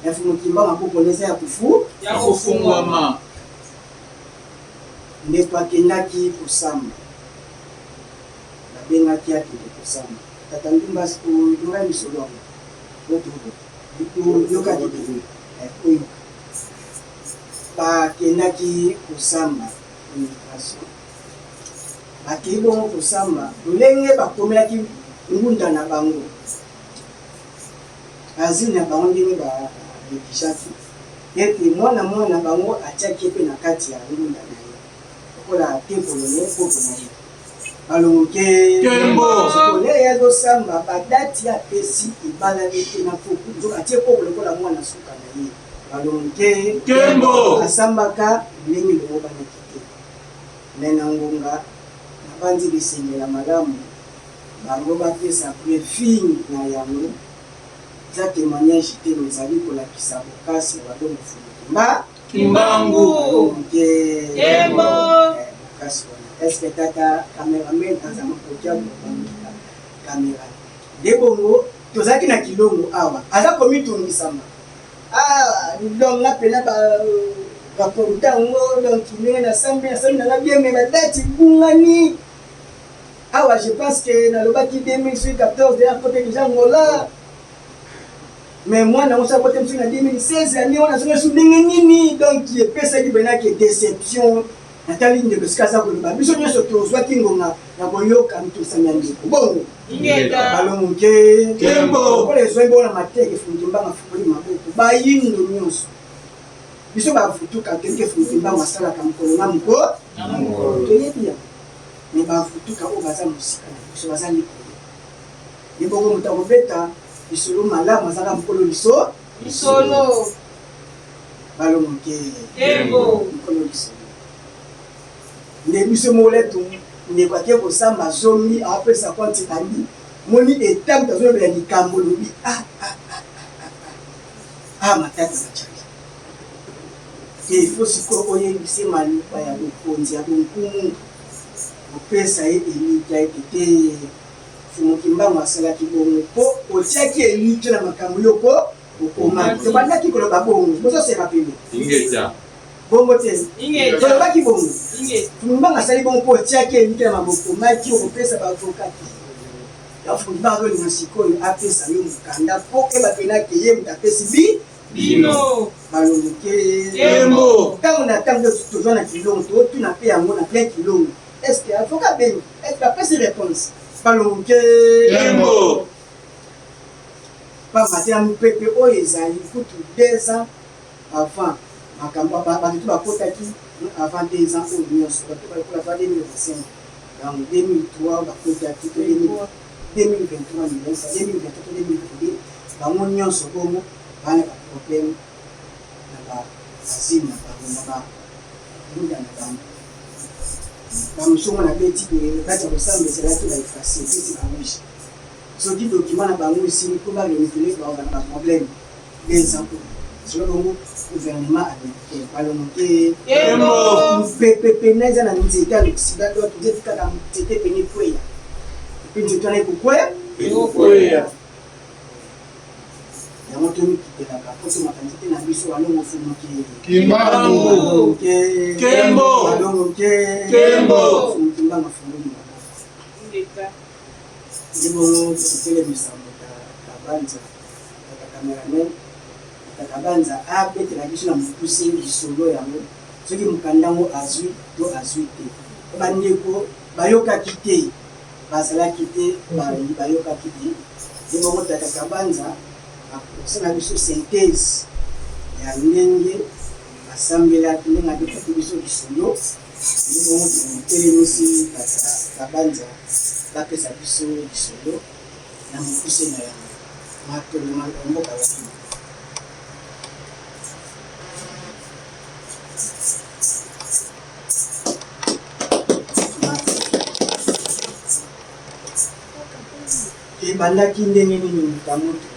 ya Fumukimbangu maboko eza ya kufu ya kofungwama. Ndeko akendaki kosamba, babengaki akende kosamba. Tata Ndumba, oyoka misolo yango, oyokaki te? Oyoka, bakendaki kosamba immigration, bakei bongo kosamba lolenge bakomelaki ngunda na bango, asile na bango, ndenge barédigeaki ete mwana mwana bango atiaki ye mpe na kati ya ngunda na ye lokola te polonais koko na ye. Balongo ke. Kembo. Sikoyo ye azosamba, badate apesi ebalani te na koko, nzoka atie koko lokola mwana suka na ye. Balongo ke. Kembo. Asambaka ndenge longobanaki te, me na ngonga nabandi bisengela malamu bango bapesa briefing na yango. Eza témoignage te, mais ezali kolakisa bokasi ya Balongo Fumukimba Kimbangu. Ke. Kembo. Bokasi wana, est-ce tata cameraman aza makoki ya kobangika kamera nde bongo? Tozalaki na Kilongo awa, aza komitungisama. Ah, donc nga mpena baporta yango, donc ndenge nasambi, nasambi nanga bien, mais badate ebungani awa. Je pense que nalobaki 2014 deya kote déjà Ngola, mais mwana yango soki akote mosuki na 2016 ya ndenge wana, soki esu ndenge nini. Donc epesaki mpenaki déception. Natali ndeko esika aza koloba, biso nyonso tozwaki ngonga ya koyoka mitosami ya ndeko bongo. Ingeta. Balongo ke. Kembo. Lokola ezwaki bongo na mateke, Fumukimbangu afungoli maboko. Bayindo nyonso, biso bavutuka, toyebi ke Fumukimbangu asalaka mokolo na moko, toyebi yango. Me bavutuka oyo baza mosika na biso, baza likolo ebongo moto akobeta. Lisolo malamu azalaka mokolo liso Lisolo. Balongo ke. Kembo. Mokolo lisolo. Nde biso moko letu ndeko ake kosamba zombi apesa compte rendu moni etat moto azolobela likambo lobi ah ah ah ah ah ah matata macali te il faut sikoyo oyebise maloba ya bokonzi ya bonkumu kopesa ye elikya ete te Mfumu Kimbangu asalaki bongo po otiaki elikya na makambo yo ko okomaki. Tobandaki koloba bongo, bozo se rappeler? Ingeta. Bongo te. Ingeta. Tolobaki bongo. Ingeta. Mfumu Kimbangu asali bongo po otiaki elikya na makambo okomaki, okopesa ba avocat te. Ya Mfumu Kimbangu azolinga sikoyo apesa yo mokanda po oyeba pena ke ye moto apesi bi bino. Balongo te. Kembo. Ntango na ntango tozwa na Kilongo, totuna mpe yango na plein Kilongo. Est-ce que avocat abengi? Est-ce que apesi réponse? Balongo te. Kembo. Pamba te na mopepe oyo ezali kutu 2 ans avant makambo bato to bakotaki avant 2 ans oyo nyonso bato bakola avant 2025 donc 2003 bakotaki to 2023 2023 to 2022 bango nyonso bongo bana ba problème na ba asile na bango na ba bunda na bango bamosusu mona beti boye kati ya kosamba ezalaki ba efface beti ba rouge soki document na bango esili mpo ba renouveler bakozala na ba problème deux ans oyo solo bongo gouvernement américain balongo te mopepe pena eza na nzete ya l'occident donc nzete kaka nzete pene ekweya epe nzete wana ekokweya Ekokweya. Yango tomikitelaka mpo tomata nzete na biso balongo fumu ke Kimbangu. Ke Kembo. Balongo ke Kembo. Fumu Kimbangu afungoli maboko. Nde bongo tokotelemisa moto Kabanza, tata cameraman, tata Kabanza abetela biso na mokuse lisolo yango soki mokanda yango azwi to azwi te. Bandeko bayokaki te, bazalaki te, bayokaki te. Nde bongo tata Kabanza akosala biso synthèse ya ndenge basambelaki, ndenge abetaki biso lisolo. Nde bongo totelemisi tata Kabanza bapesa biso lisolo na mokuse na yango. Matondo maloba mboka wapi? Ebandaki ndenge nini moto moto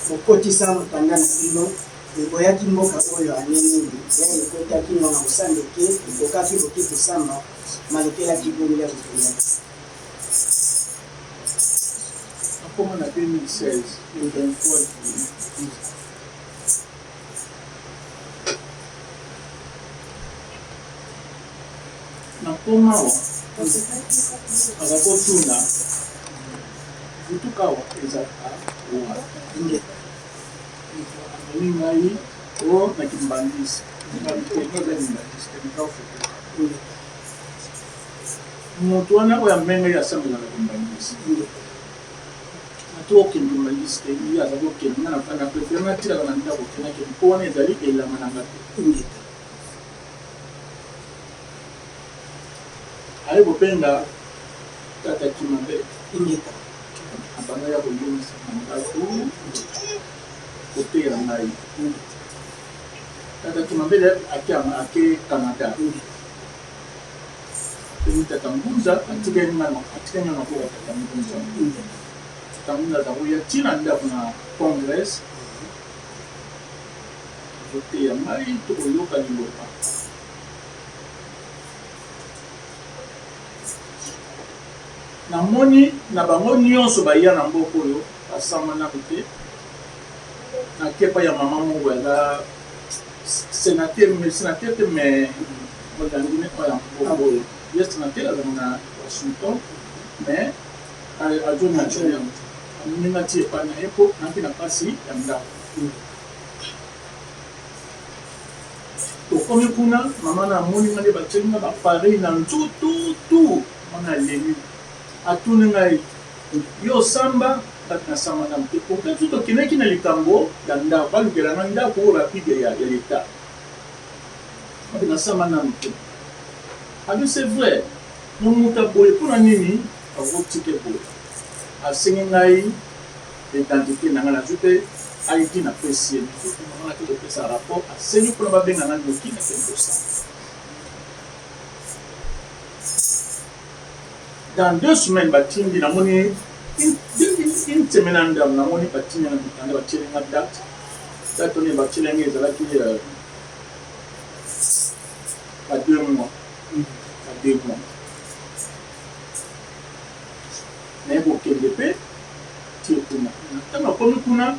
kokotisa mokanda na bino eboyaki mboka oyo ane nini ya ekotaki ngonga kosambeke ekokaki boke kosamba malekelaki boni ya kokendaki. Nakoma na 2016 le 23 juillet. Nakoma awa aza kotuna vutuka awa ezalaka wapi? Amemi ngai o na kimbangisi moto wana oyo amemi ngai asambelaka kimbangisi atu okende kimbangisi te ye aza kokende nga nafanda prefere natikaka na ndako te nakende mpo wana ezali elanga na nga te. Aye kobenga tata Kimabete abanda ya koyebisa na ndako koteya ngai. Tata Kimabete ake ake Canada. Abengi tata Ngunza atikali nga na atikali nga na maboko ya tata Ngunza. Tata Ngunza aza koya ti na ndako na Congrès azoteya ngai tokoyoka liloba. Namoni na bango nionso baya na mboka oyo basamba nanu te. Nake epai ya mama moko boye aza senateur mais senateur te mais molangi ne oyo ya mboka oyo. Ye senateur azalaka na Washington mais azo Nigeria. Amemi nga ti epai na ye po nayaki na pasi ya ndako. Tokomi kuna mama na amoni nga nde batieli nga ba appareil na nzoto tout mama aleli atuni ngai yo osamba kati na samba nanu te pourtant biso tokendaki na likambo ya ndako balukela nga ndako oyo bapide ya, ya leta abi nasamba nanu te abi c'est vrai no moto ya boye mpona nini akotike boye. Asengi ngai identite na ngai, nazwi mpe ID napesi ye. Nga nake kopesa rapport, asengi mpona babenga ngai noki nakende kosala. Dans 2 semaines batindi, namoni une semaine na ndambo, namoni batindi na mikanda, batieli nga date. Date oyo batieli nga ezalaki ba 2 mois, ba 2 mois. Naye kokende mpe tie kuna. Ntango nakomi kuna,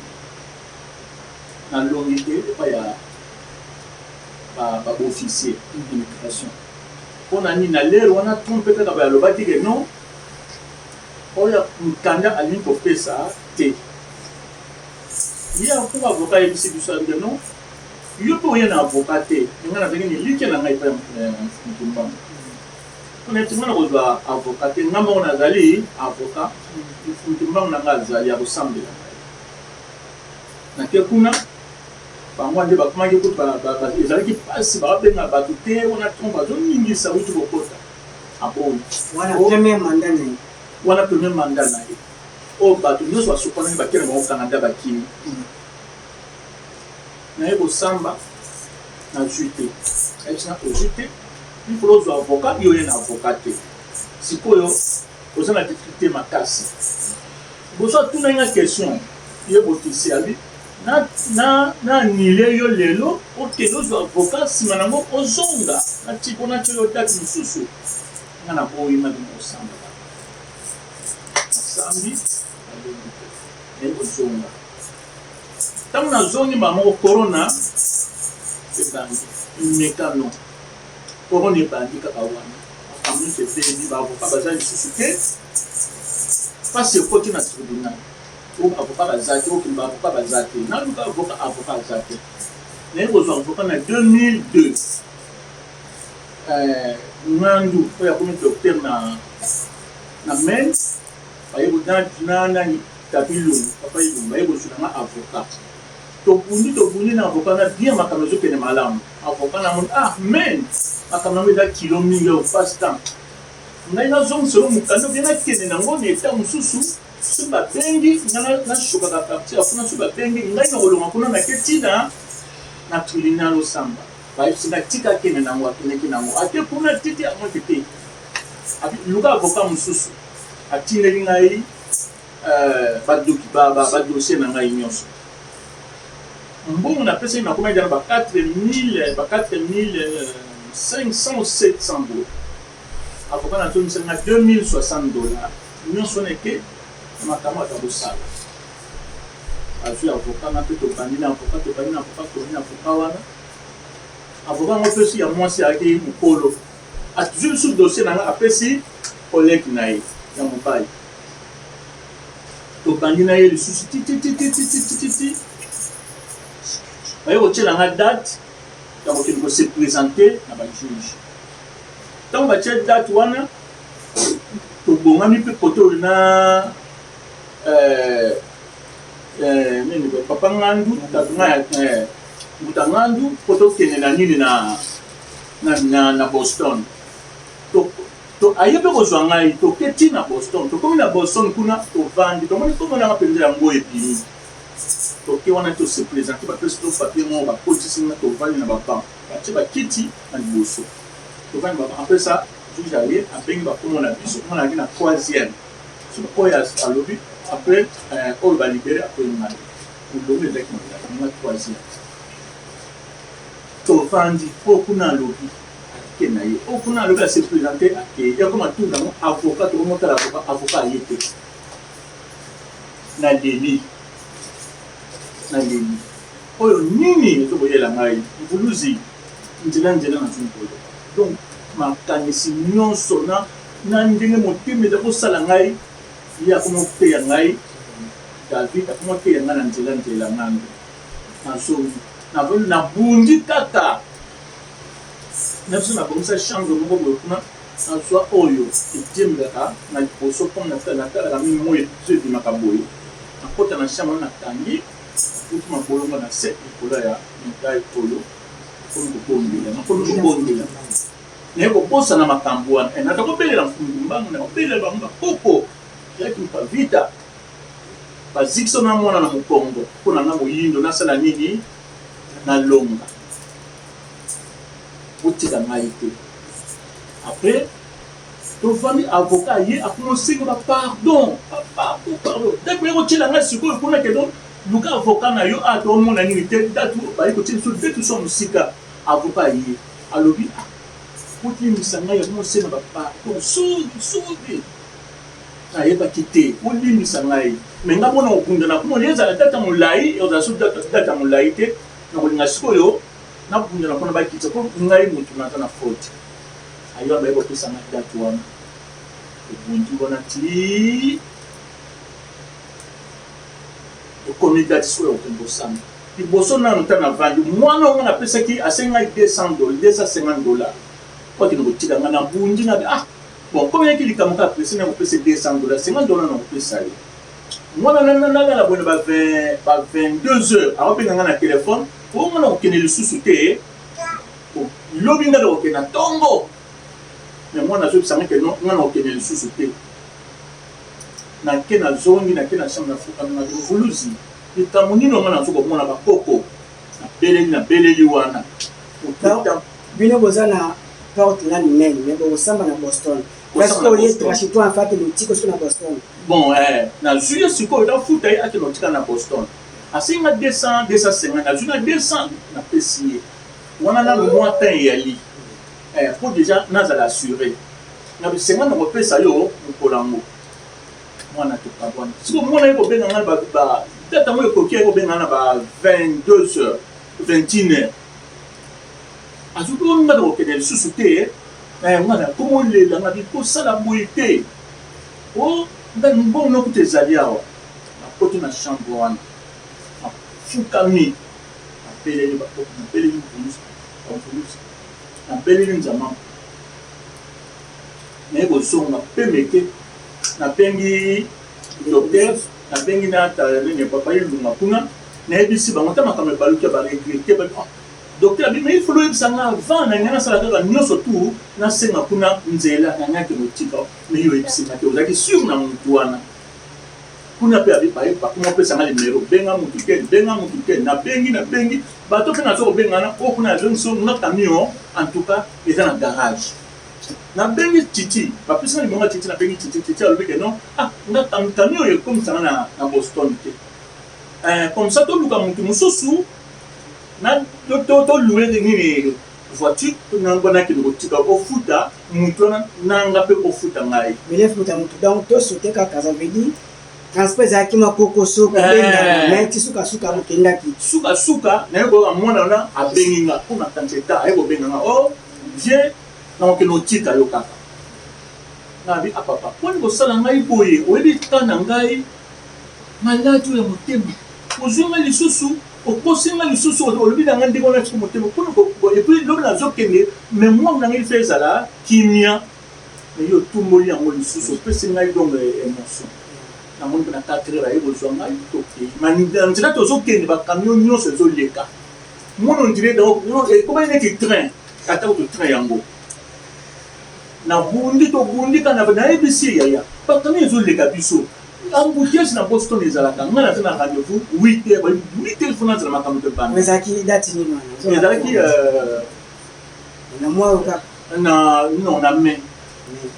nalongi te epai ya baofficier d'immigration. Mpona nini? Na lere wana trompe kaka bayalobaki ke non, oyo mokanda alingi kopesa te. Ye akuka avocat ayebisi biso alobi ke non, yo mpe oye na avocat te. Ngai nazalaki na elikya na ngai epai ya Mtumbango, mpona eti ngai na kozwa avocat te, ngai moko nazali avocat, Mtumbango na ngai azali ya kosambela ngai. Nake kuna, bango nde bakomaki kutu, ezalaki mpasi, babenga bato te wana. Trompe azoningisa, wuti kokota, aboyi. Wana premier mandat na ye? Wana premier mandat na ye oyo bato nyonso basopanaki, bakende bango Canada, bakimi. Naye kosamba, nazwi te. Ayebisi nga: ozwi te, il faut ozwa avocat, yo oye na avocat te, sikoyo oza na difficulté makasi. Liboso atunaki nga question, ye officier abi na annuler yo lelo, okende ozwa avocat, nsima nango ozonga nati mpo natia yo date mosusu. Nga na boyi, nabima kosamba, nasambi, nalongi te, naye kozonga. Ntango nazongi, moko corona ebandi, mekano corona ebandi kaka wana, makambo nyonso ebebi, baavocat baza lisusu te, mpasi ekoti na tribunal. Oyo avocat baza te, okende baavocat baza te, naluka avocat, avocat aza te. Naye kozwa avocat na 2002, Ngandu oyo akomi docteur na Maine, baye na nani, Tapi Lungu, papa Ilungu, baye kozwela nga avocat. Tobundi, tobundi na avocat na bien, makambo ezokende malamu. Avocat namoni, ah men, makambo yango eza kilo mingi, oyo passe temps ngai nazongiselo mokanda obie, nakende nango na eta mosusu. Soki babengi ngai, nashokaka partir ya kuna. Soki babengi ngai, na kolonga kuna, nake ntina na tribunal osamba. Bayebisi nga tika akende nango. Akendeki nango, ake kuna titi amonte te, luka avocat mosusu. Atindeli ngai badossier na ngai nyonso. Mbongo napesaki, nakomaki na ba 4000, ba 4500, 700 boye. Avocat nazongisa nga 2060 $. Nyonso wana eke na makambo ata kosala. Azwi avocat nga mpe, tobandi na avocat, tobandi na avocat, tobandi na avocat wana. Avocat yango mpesi ya mwasi, ayaki mokolo, azwi lisusu dossier na nga, apesi collègue na ye ya mobali. Tobandi na ye lisusu tititititititi, baye kotiela nga date ya kokende kose présenter na bajuge. Ntango batie date wana, tobongami mpe kote oyo na nini, papa Ngandu, mbuta Ngandu, mpo tokende na nini, na Boston. To aye mpe kozwa ngai, toke ti na Boston. Tokomi na Boston kuna, tovandi, tomoni komonanga mpenza yango ebimi. Toke wana, tose présenter, bapesi to papier moko, bakotisi nga, tovandi na babanc, batie bakiti na liboso, tovandi babanc. Apesa juge, aye, abengi bakomo na biso. Nga nayaki na troisième. Soki oyo alobi après oyo balibérer, après ngai molongo ezalaki nga troisième. Tovandi, oyo kuna alobi, ake na ye, oyo kuna alobi, ase présenter, ake. Yakoma tour nango avocat, tokomotala avocat, avocat aye te. Naleli, naleli, oyo nini ezokoyela ngai? Mvuluzi nzela nzela, nazwi koloba. Donc makanisi nyonso na ndenge motema eza kosala ngai, ye akoma koteya ngai, David akoma koteya ngai na nzela nzela. Ngandu nazongi, nabundi kaka na biso, nabongisa chambre moko boye kuna, nazwa oyo etiembelaka na liboso mpo natalaka mingi, moi so ebimaka boye. Nakota na chambre, nakangi, nakuti mabolongo na se likolo ya mitai oyo. Nakomi kobondela, nakomi kobondela, naye kobosana makambo wana. Naza kobelela Mfungu Mbangu, na kobelela bango bakoko. Ya Kimpa Vita bazikisa na mwana na mokongo mpo na nga moyindo nasala nini nalonga botika ngai te. Après tovandi, avocat ye akoma osenga ba pardon, ba pardon, pardon. Date baye kotiela ngai sikoyo kuna ke donc luka avocat na yo a tomona nini te, date baye kotiela biso date so mosika. Avocat ye alobi ah, bolimbisa ngai, akoma osenga ba pardon, sorry, sorry, nayebaki te, bolimbisa ngai, me nga mpona kokundana kuna olie ezala date ya molai, ezala so date ya molai te, nakolinga sikoyo nabundana mpona bakitisa mpo ngai motu naza na faute. Ayo abaye kopesa nga date wana, ebundi wana ti ekomi date sikoyo ya kokende kosamba. Liboso nanu ta navandi, mwana oyo nga napesaki asengi ngai 200 dollars, 250 dollars po akende kotika nga. Nabundi na ah bon, komi yaki likambo kaka presse na kopesa 200 dollars, 50 dollars na kopesa ye. Mwana nalala boye na ba 22 heures akobenga nga na telefone, oyo nga na kokende lisusu te, lobi nga na kokende na ntongo. Me mwana azoyebisa nga ke non, nga na kokende lisusu te. Nake nazongi, nake na chambre, nafukami na mvuluzi, likambo nini nga nazo komona bakoko, nabeleli, nabeleli wana. Bino boza na Portland, Maine, mais bokosamba na Boston. Parce que oye trachito en fait lotiko soki na Boston. Bon, nazwi ye sikoyo, nafuta ye akende kotika na Boston. Asengi nga 200, 250, nazwi na 200, napesi ye wana nanu mwa temps eyali po déjà nazala assuré na bisenga na kopesa yo mokolo yango. Mwana tokabwana sikoyo, mwana ye kobenga nga ba date yango ekoki, ye kobenga nga na ba 22 heures, 21 heures, azoki oyo nga na kokende lisusu te. Nga na komolela nga bikosala boye te, o nga mbongo nokuta ezali awa. Nakoti na chambre wana, nafukami, nabeleli bakoko, nabeleli mvuluzi, bamvuluzi, nabeleli Nzambe. Naye kozonga peme te, nabengi docteur, nabengi na nini, papa Ilunga kuna, nayebisi bango ta makambo ebaluki ya baregrete. Docteur abi, mais il faut loyebisa nga avant, na ngai nasala kaka nyonso tu, nasenga kuna nzela na ngai akende kotika. Mais yo oyebisi nga te, ozalaki sur na mutu wana kuna mpe. Abi baye bakoma opesa nga limero, benga mutu te, benga mutu te. Nabengi, nabengi bato mpe naza kobengana oyo kuna, nazongisi nga camion, en tout cas eza na garage. Nabengi Titi, bapesi nga limero ya Titi, nabengi Titi. Titi alobi ke non, ah, nga camion oyo ekomisanga na Boston te, comme ça toluka mutu mosusu na tolouer nini voiture nango, nakende kotika, ofuta mutu wana nanga mpe ofuta ngai. Mele futa mutu, donc tosote kaka, ça veut dire transport ezalaki mwa kokoso kobengana, mais ti sukasuka bokendaki. Sukasuka naye koyoka mwana wana abengi nga mpo na kanisa eta, aye kobenga nga, o viens, nakokende kotika yo kaka. Nabi, ah papa, mponi kosala ngai boye? Oyebi ka na ngai maladi oyo ya motema, ozwi ngai lisusu, okosi ngai lisusu, olobi na ngai ndenge wana, tika motema mpona. Et puis lobi nazokende, mémoire na ngai fe ezala kimia, mais yo otumboli yango lisusu, opesi ngai donc émotion. Namoni mpe na 4 heures aye kozwa ngai, tokei na nzela, tozokende, bacamion nyonso ezoleka, mona on dirait ekomaki neti train, ata kutu train yango. Nabundi, tobundi kana, nayebisi ye, yaya, bacamion ezoleka biso, embouteillage na Boston ezalaka. Ngai naza na rendez-vous 8 heures, 8 heures fo nazala, makambo tobanda. Ezalaki date nini wana? Ezalaki na mwa oyo kaka? Na non, na mai,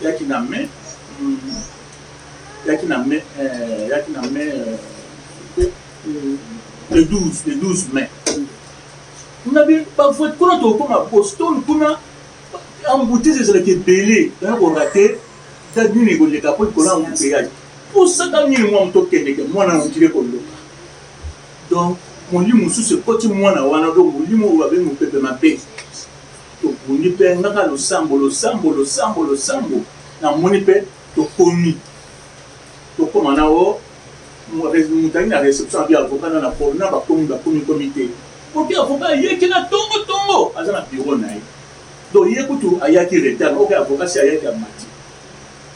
yaki na mai, yaki na mai, yaki na mai, le 12, le 12 mai. Kuna bavoiture kuna, tokokoma Boston kuna, embouteillage ezalaki ebele, toya korater date nini ekoleka po likolo ya embouteillage. Posaka nini mwa moto okendeke, mwana ondire koloka. Donc molimo mosusu ekoti mwana wana, donc molimo oyo babengi mopepe mabe. Tobundi mpe ngaka losambo, losambo, losambo, losambo. Namoni mpe tokomi, tokóma na o moto ali na réception, abi avocat na na bakomi, bakomi komi te. Oki avocat ayeki na ntongo ntongo, aza na bureau na ye. Donc ye kutu ayaki retard. Oki avocat si ayaki, amati,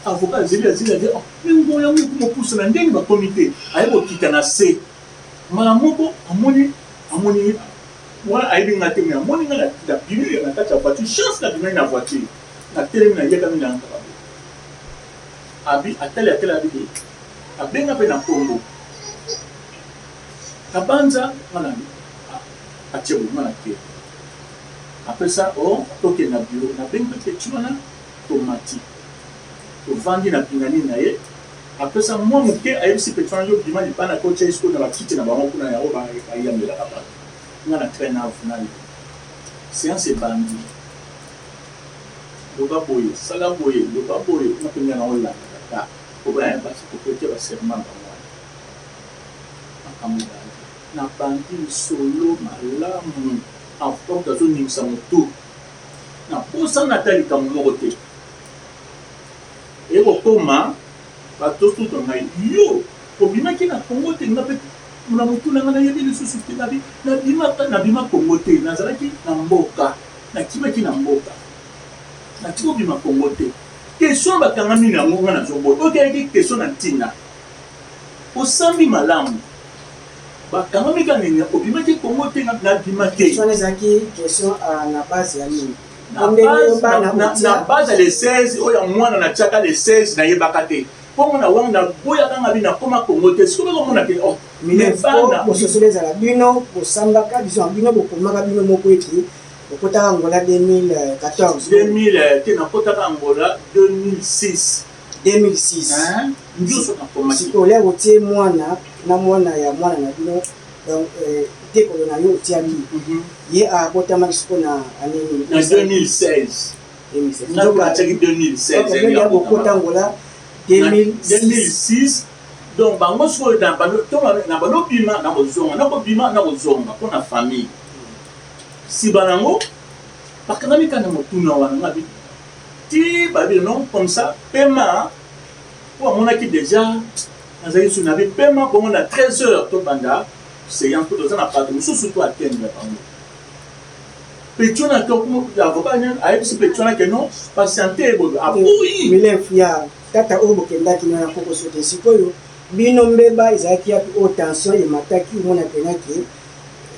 avocat azeli, azeli, azeli, oh, me ngongo yango ekoma opusana ndenge bakomi te. Aye kokita na se mbala moko, amoni, amoni wana ayebi nga te, me amoni nga na bimi na kati ya voiture. Chance nabimaki na voiture, natelemi, nayekami na kaka boye. Abi atali, atali, abi te. Abenga mpe na nkombo Kabanza, nga na atie boye, nga na ke apesa o tokende na bureau. Nabengi mpe petit wana, tomati, tovandi na pingani na ye. Apesa mwa moke, ayebisi petit wana: "Yo bima libanda, kotia ye sikoyo na bakiti na bango kuna yango bayambelaka bato." Nga na train na na séance ebandi: "Loba boye, sala boye, loba boye." Nga mpe nga na olanda kaka po koprêter baserment bango wana. Makambo ebandi, nabandi lisolo malamu. Avocat azoningisa motu, naposana ata likambo moko te. Ekokoma bato tuta ngai: "Yo obimaki na Kongo te?" Nga mpe na motu na ngai nayebi lisusu te. Nabima Kongo te, nazalaki na mboka, nakimaki na mboka, natiki obima Kongo te. Question bakangami na yango, nga nazoboya. Okeyaki question na ntina osambi malamu, bakangami kaka nini? Obimaki Kongo te? Nabima te. Question wana ezalaki question na base ya nini? Na base ya le 16 oyo ya mwana natiaka le 16, nayebaka te mpongo na wango naboyaka nga bi nakóma Kongo te. Sikoyo bakomona ke oh. Bososolo ezala bino bosambaka biso bino bokomaka bino moko ete okotaka Angola 2014? 2000 te, nakotaka Angola 2006. 2006. Nyonso nakomaki. Sikoyo olia kotie mwana na mwana ya mwana na bino, donc tekolo na yo otiaki ye abotamaki sikoyo na année nini? Na 2016. Natiaki 2016. Bokota Angola 2006. Donc bango sikoyo na balobima na kozonga, na kobima na kozonga mpo na famille. Nsima nango bakangami kaka na motuna wana. Nga bi ti babi non, comme ça pema, po amonaki déjà nazalaki su nabi pema bongo. Na 13 heures tobanda séance po toza na bato mosusu to atteindre bango. Petit wana, avocat ayebisi petit wana ke non, patiente boye, aboyi. Milefu ya tata oyo bokendaki na kokoso te. Sikoyo bino mbeba ezalaki yapi oyo tension emataki, omona penaki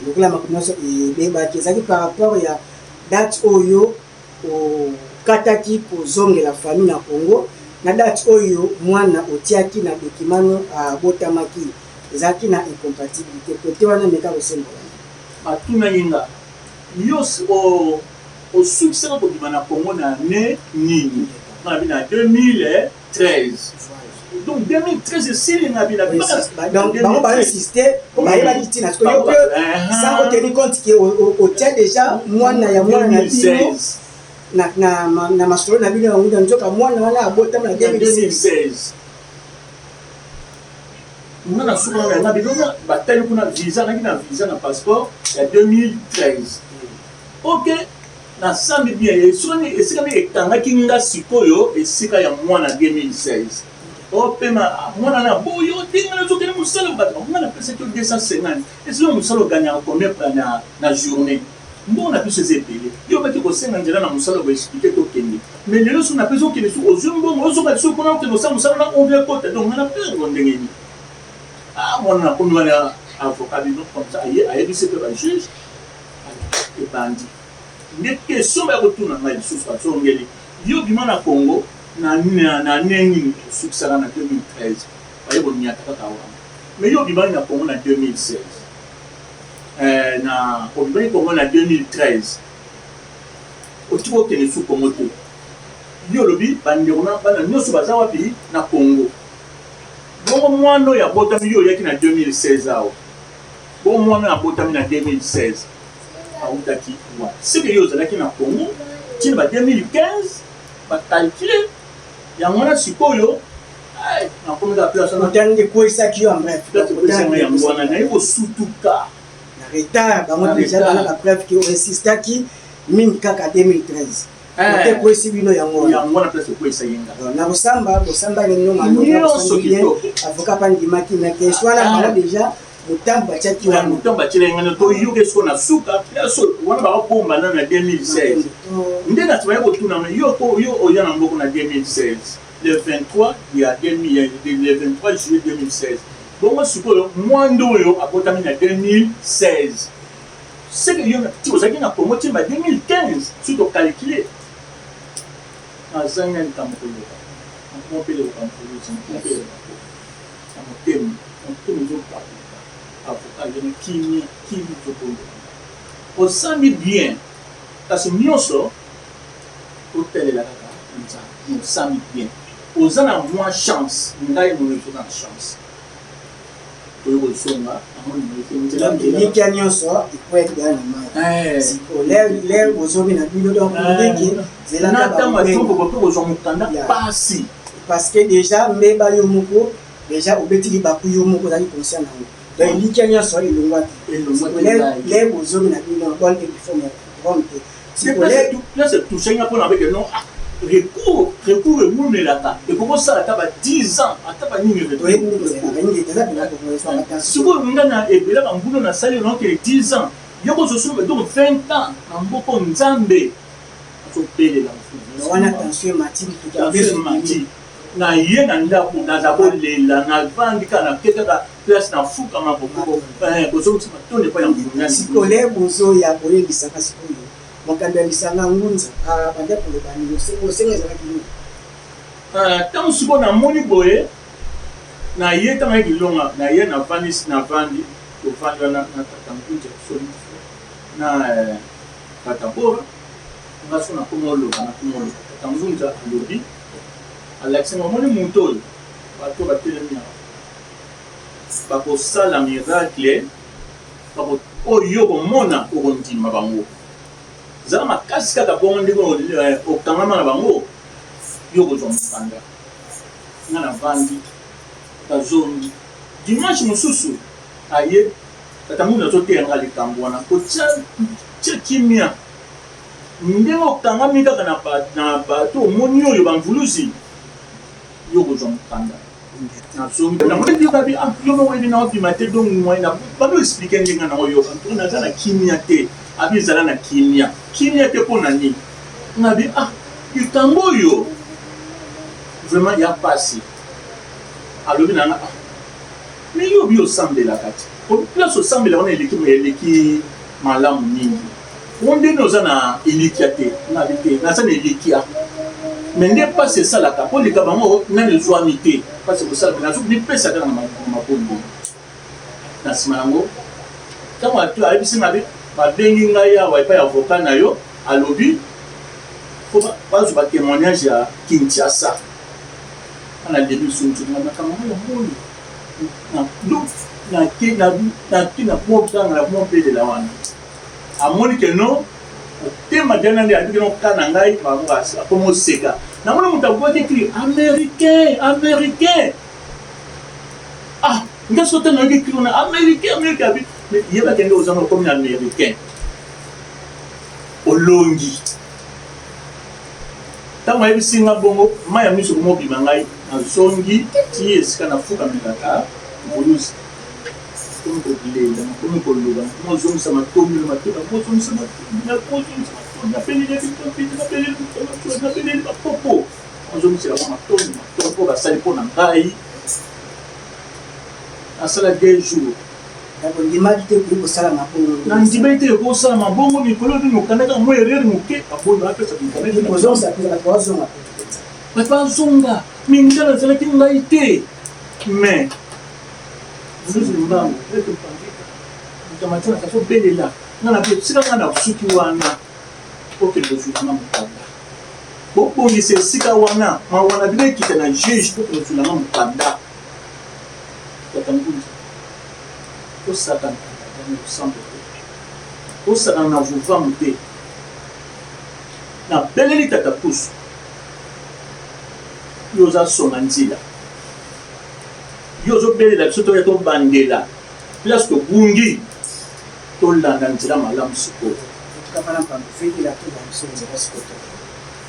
lokola makambo nyonso ebebaki? Ezalaki par rapport ya date oyo okataki kozongela famille na Congo na date oyo mwana otiaki na document no abotamaki, ezalaki na incompatibilité kote wana? Meka kosembola. Batunaki nga: "Yo osukisaka kobima na Congo na année nini?" Nga nabi na 2013. Donc 2013 esili, nga bi na Donc bango bainsiste po bayebaki ntina. Sikoyo yo mpe sans otenir compte ke otia déjà mwana ya mwana na bino na masolo na bino yango, nzoka mwana wana abotama na 2016. Nga na suka na nga bilonga, batali kuna visa naki na visa na passeport ya 2013. Ok, nasambi bien esika nde ekangaki nga sikoyo, esika ya mwana 2016. Opema mwana na boyo ndenge nazokende mosala, bato nga napesaki yo 250, esika mosala oganyaka combien na journée? Mbongo na biso eza ebele. Yo baki kosenga nzela na mosala, boexpliquer tokende, mais lelo so napesi okende, so ozwi mbongo, ozoka lisusu mpona okende kosala mosala na ovie kota. Donc nga na perdre ndenge nini? Ah, mwana nakomi wana, avocat bino comme ça ayebisi mpe bajuge. Ebandi nde question baya kotuna ngai lisusu, azongeli: "Yo bima na Congo na année nini?" Osukisaka na 2013, baye koniata kaka wana. Mais yo obimaki na Congo na 2016, na obimaki Congo na 2013, otiki okende su Congo te. Yo olobi bandeko na bana nyonso baza wapi? Na Congo. Bongo mwana oyo abotami, yo oyaki na 2016 awa, bongo mwana oyo abotami na 2016 autaki wapi? Seke yo ozalaki na Congo ntina ba 2015, bacalculer yango wana. Sikoyo nakomi kaka place wana. Ekweyisaki yo en bref. Yango wana naye kosutuka. Na retard bango déjà bana bapreuve ke oinsistaki mingi kaka 2013 ote, ekweyisi bino yango wana. Yango wana place ekweyisa ye nga. Na kosamba bosamba nino nyonso kitoko. Avocat mpa ndimaki na question wana, bango déjà motambo batiaki wana. Motambo batiela ye ngana. Toyoki siko na suka place wana bakobomba nano na 2016 nde na nsima ye kotunanga: "Yo yo oya na mboko na 2016, le 23 ya 2000, le 23 juillet 2016, bongo sikoyo mwanda oyo abotami na 2016, seke yo ti ozalaki na Congo ti ba 2015, soki tocalculer?" Azangi na likambo koloba. Na motema, motema ezobaluka. Avocat aye na kimia, kimia ezobondela ngai. Osambi bien, kasi nionso totalela kaka Nzambe. Osambi bien, oza na mwa chance, ngai mono oza na chance. Toye kozonga, namoni moto nzela Donc elikya nyonso ekweyaki deja na mai. Sikoyo lere bozomi na bino donc ndenge zela na ntango ya ntongo bokoki kozwa mokanda pasi. Parce que deja mbeba yo moko deja obeti libaku yo moko ozali conscient na yango. Donc elikya nyonso elongwaki. Lere bozomi na bino bonne et due forme ya Rome te. Place etouche nga mpona beke non, ah, recours recours ewumelaka, ekoki kosala ata ba 10 ans ata banini. Sikoyo nga na ebela bambula nasali naokele 10 ans, yo kozosolo donc 20 ans na mboko Nzambe azobelela wana tension emati na ye na ndako, naza kolela, navandi kaka nake kaka place nafukama kozongisa matondo epai ya nguna. Sikoyo bozoya boyebisaka sikoyo mokambi ya lisanga Ngunza abanda koloba nini? Osenga ezalaki nini? Ntango sikoyo namoni boye na ye, ntango ayeki longa na ye, navandi navandi tovandi wana na tata Ngunza soli na tata Bora. Nga so nakoma oloba, nakoma oloba, tata Ngunza alobi, alakisi nga, omoni moto oyo, bato batelemi awa bakosala miracle oyo okomona, okondima bango. Zala makasi kaka bongo ndenge okangama na bango, yo okozwa mokanda. Nga navandi, bazongi dimanche mosusu, aye tata Ngunza azoteya nga likambo wana, kotia tia kimia ndenge okangami kaka na bato omoni oyo bamvuluzi, yo okozwa mokanda. Nazongi babi, ah, yo moko oyebi na obima te, donc moyen bado explique ndenge na oyoka ntuka naza na kimia te. Abi ezala na kimia, kimia te mpo na nini? Ngabi, ah, likambo oyo vraiment ya pasi. Alobi na nga, ah, mais yo obi osambelaka te, place osambela wana eleki eleki malamu mingi, o ndenge oza na elikya te. Ngabi te, naza na elikya, me nde mpasi esalaka mpo likambo yango nani ezwami te, mpasi ekosala nazomipesa kaka na mabongo. Na nsima yango, ntango ayebisi nga, babengi ngai awa epai ya avocat na yo, alobi mpo bazwa batémoignage ya Kinshasa. Ana lebi sunzu na makambo yango ya moni nake na koganga na komobelela wana, amoni ke no otema diana nde abiki no ka na ngai bango akomoseka. Namoni moto abwaki cri américain, américain. Ah, nga so ntango nayoki cri wana américain, américain, abi yebaki nde ozanga okomi américain, olongi. Ntango ayebisi nga bongo, mai ya miso komobima ngai, nazongi ti esika nafukamelaka mvuluzi, nakomi kolela, nakomi koloba, nakomi kozongisa matondi na matondi, nakomi kozongisa matondi, nakomi kozongisa matondi, nabeleli bitompiti, nabeleli matondi, nabeleli bakoko, nazongisela bango matondi, matondi oyo basali mpo na ngai. Nasala 2 jours. Ndimaki te koki kosala mabongo. Nandimaki te kosala mabongo. Mikolo oyo mokanda kaka mwa erreur moke, baboyi, bapesa. Kozongisa mpenza bato bazonga. Bato bazonga minga, nazalaki ngai te, mais zuzi mbango ete mpangika moto amatina kazobelela nga na mpe esika nga na suki wana, okende kozwilanga mokanda, bobongisa esika wana, mawa na bino ekita na juge po kozwilanga mokanda. Tata Ngunza, tosakana na losambo te, tosakana na vuvamu te. Nabeleli tata Kusu, yo oza songa nzila, yo ozobelela biso toya tobandela place tobungi, tolanda nzela malamu. Sikoyo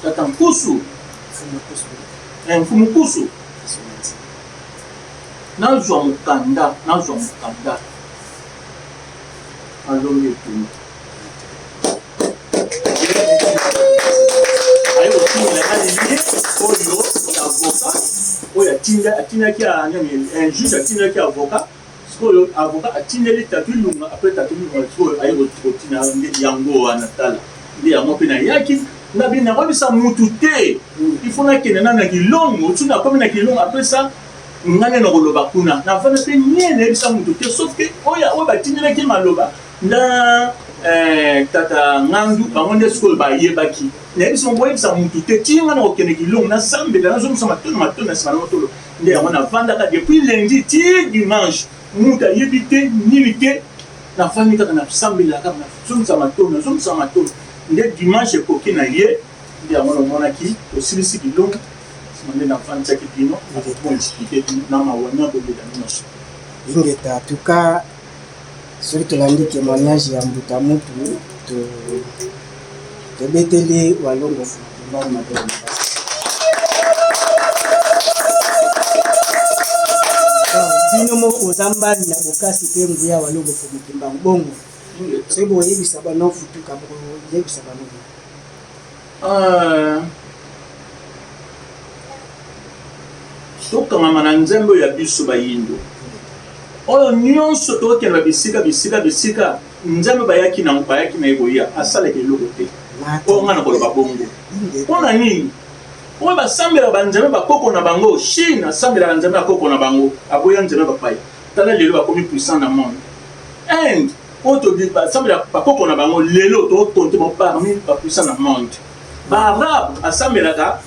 tata Nkusu, mfumu Kusu, nazwa mokanda, nazwa mokanda, alongi etumba. Aye kotinda nga lien oyo ya avocat oyo atinda, atindaki nani, un juge atindaki avocat. Sikoyo avocat atindeli tatu Ilunga, après tatu Ilunga sikoyo aye kotinda nde yango wana. Tala nde yango mpe nayaki nga bi nakoyebisa mutu te, il faut nakende na kilongo. Soki nakomi na kilongo, après ça Nga nde nakoloba kuna. Nafanda mpe nie, nayebisa moto te, sauf que oyo oyo batindelaki maloba na eh, tata Ngandu, bango nde sikoyo bayebaki. Nayebisi bango boyebisa moto te, ti nga nakokende Kilongo, nasambela, nazongisa matono matono na nsima na motolo. Nde yango nafandaka depuis lundi ti dimanche, moto ayebi te nini te, nafandi kaka nasambela kaka, nazongisa matono, nazongisa matono. Nde dimanche ekoki na ye, nde yango namonaki tosilisi Kilongo. Sima nde nafandisaki bino nakoki ko expliquer bino na mawa na kolela nionso. Ingeta en tout cas soki tolandi temoignage ya mbuta mutu to tobeteli walongo mbangu maboko makasi. Bino moko boza mbani na bokasi mpe nguya ya walongo mfumu kimbangu bongo soki boyebisa bano futuka bokoyebisa bano Ah. Tokangama na Nzambe oyo ya biso bayindo. Oyo nyonso tokende ba bisika bisika bisika Nzambe bayaki na bayaki na ye koya asalaka eloko te. Oyo nga nakoloba bongo. Mpo na nini? Oyo basambelaka banzambe bakoko na bango, Chine asambelaka nzambe ya koko na bango, aboya nzambe bapaya. Tala lelo bakomi puissant na monde. Inde oyo to basambela bakoko na bango lelo to compte bango parmi ba puissant na monde. Ba arabe asambelaka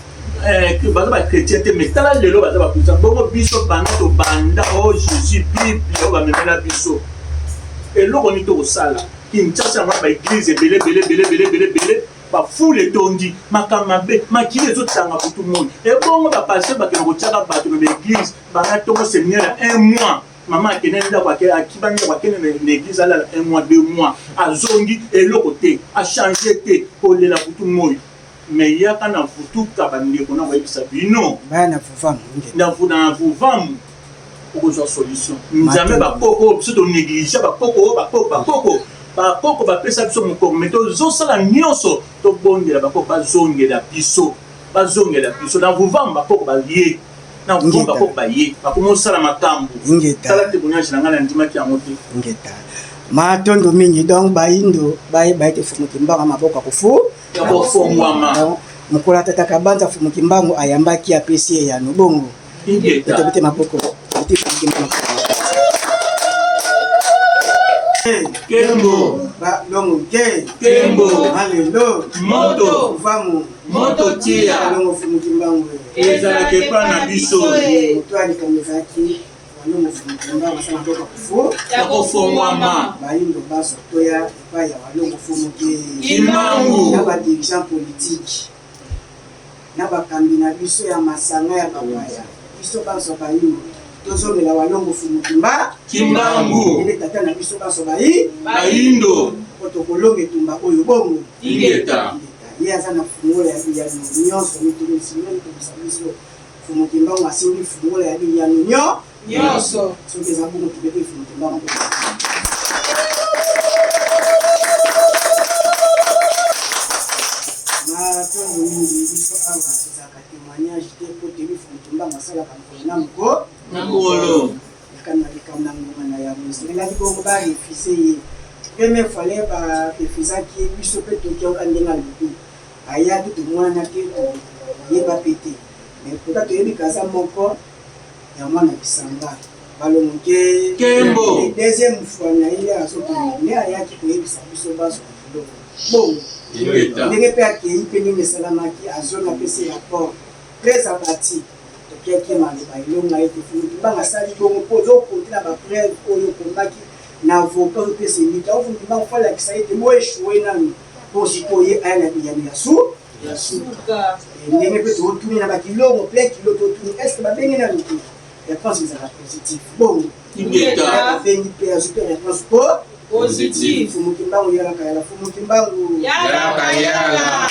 eh, baza ba chrétien te mais tala lelo baza ba puissant. Bongo biso banda tobanda o oh, Jésus Bible oyo bamemela biso eloko nini tokosala? Kinshasa yango ba église ebele ebele ebele ebele ebele ebele ba foule etondi makambo mabe makili ezotanga butu moi ebongo ba pasteur bakende kotiaka bato na ba église banda tongo séminaire ya un mois Mama akende ndako akiba ndako akende na eglise alala un mois deux mois azongi eloko te a change te kolela butu moi mais yaka na vutuka bandeko na koyebisa bino baya na vuvamu na vuvamu okozwa solution nzambe bakoko biso tonéglige bakoko bakoko bakoko bakoko bapesa biso mokongo me tozosala nyonso tobondela bakoko bazongela biso bazongela biso na vuvamu bakoko baye na mboka po baye bakomi osala makambo tala témoignage na ngai nandimaki yango te. Ingeta matondo mingi donc bayindo bayeba ete Mfumu Kimbangu maboko akofu ya kofongwama. Mokolo ya tata Kabanza Mfumu Kimbangu ayambaki apesi ye eyano bongo Ingeta bete maboko bete Mfumu Kimbangu. Kembo. Ba longo ke. Kembo. Alelo. Moto. Vamu. Moto tia. Longo Mfumu Kimbangu. Ezalaka epa na biso. Moto ya likambo ezalaki Walongo Mfumu Kimbangu asala mboka kofu. Ya kofongwama. Bayindo baso toya epai ya Walongo Mfumu Kimbangu. Na ba dirigeants politiques na bakambi na biso ya masanga ya bapaya biso banso bayindo tozongela Walongo Mfumu Kimba Kimbangu. Nde tata na biso banso bayi bayindo po tokolonga etumba oyo bongo. Ingeta. Ye aza na fungola ya biyano nyonso, mitungisi mitungisa biso. Mfumu Kimbangu asimbi fungola ya biyano nyo nyonso. Soki eza bongo tobeti Mfumu Kimbangu. Matondo mingi biso awa tozalaka témoignage te po toyebi Mfumu Kimbangu asalaka mokolo na mokolo. Na mokolo. Likambo na likambo na ngonga na yango. Esengelaki bongo ba refuser ye. Première fois le ba refusaki ye, biso pe tokiyoka ndenge alobi. Aya te, tomonana te, toyeba pe te. Mais pourtant toyebi ke aza moko ya mwana lisanga. Balongo ke Kembo. Deuxième fois na ye azokende nde ayaki koyebisa biso banso biloko. Bongo ndenge pe akeyi pe ndenge esalamaki azongi apesi rapport très abattu. Tokiaki maloba elonga ete Mfumu Kimbangu asali bongo mpo ozo compter na ba preuves oyo okomaki na avocat ozo pesa elikya. Oyo Mfumu Kimbangu faut alakisa ete bo echouer nanu mpo sikoyo ye aya na biyano ya su ya suka. Ndenge mpe totuni na ba kilongo plein kilo totuni est ce que babengi nanu te? Reponse ezalaka positif. Bongo Ingeta. Babengi mpe azwi mpe reponse po positif. Mfumu Kimbangu yalaka yala, Mfumu Kimbangu yalaka yala.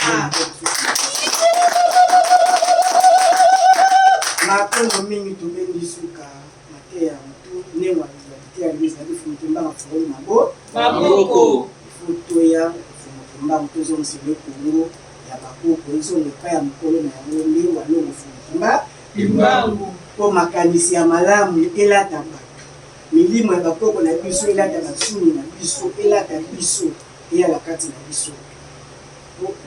Matondo mingi tobendi suka mateya motu ndenge ya liteya lelo ezalaki Mfumu Kimbangu afungoli mabo maboko. Ifo toya Mfumu Kimbangu tozongisa ye Kongo ya bakoko ezonga epai ya mokolo na yango nde Walongo Mfumu Kimbangu Kimbangu mpo makanisi ya malamu elata bato milimo ya bakoko na biso elata basuni na biso elata biso eyala kati na biso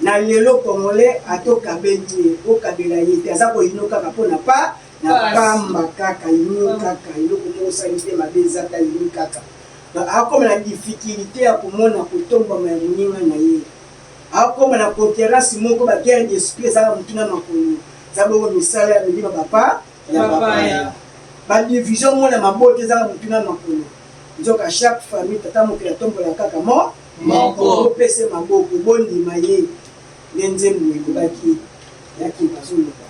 na lelo congolais atokabeli ye okabela ye te aza koyino kaka mpo na pa. Na pamba kaka yini kaka eloko moko osali te mabe eza ta yini kaka. Donc akoma na difficulté ya komona kotombwama ya moninga na ye. Akoma na concurrence moko ba guerre d'esprit ezaka mutu na makolo. Eza bongo misala ya milimo bapa ya bapaya. Ba division mona mabota ezaka mutu na makolo. Nzoka chaque famille tata mokili atombola kaka mo moko. Bopese maboko bondima ye nde nzembo elobaki yaki bazoloba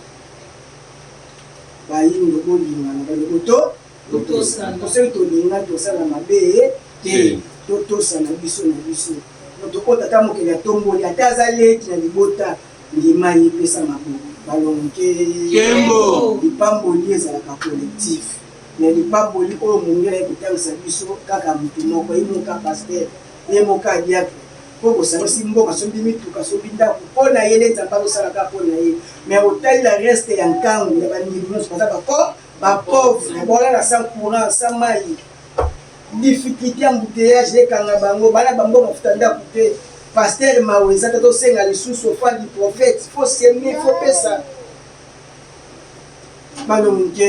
bayindo bolingana bandeko to Totosana. Soki tolinga tosala mabe te, totosana biso na biso. Moto oyo tata mokili atomboli ata aza leki na libota, ndima ye, pesa maboko. Balongo Kembo. Lipamboli ezalaka collectif, mais lipamboli oyo mondele aye kotangisa biso kaka motu moko, ye moko pasteur, ye moko diacre, mpo kosangisi mboka, sombi mituka, sombi ndako mpo na ye nde Nzambe azosalaka mpo na ye. Mais otalela reste ya nkangu ya bandimi nyonso baza bako bapauvre, bolala sans courant, sans mai, difficulté, embouteillage ekanga bango, bana bambongo mafuta ndako te. Pasteur mawe eza te, tosenga lisusu ofandi prophète, faut semer, faut pesa bana moke.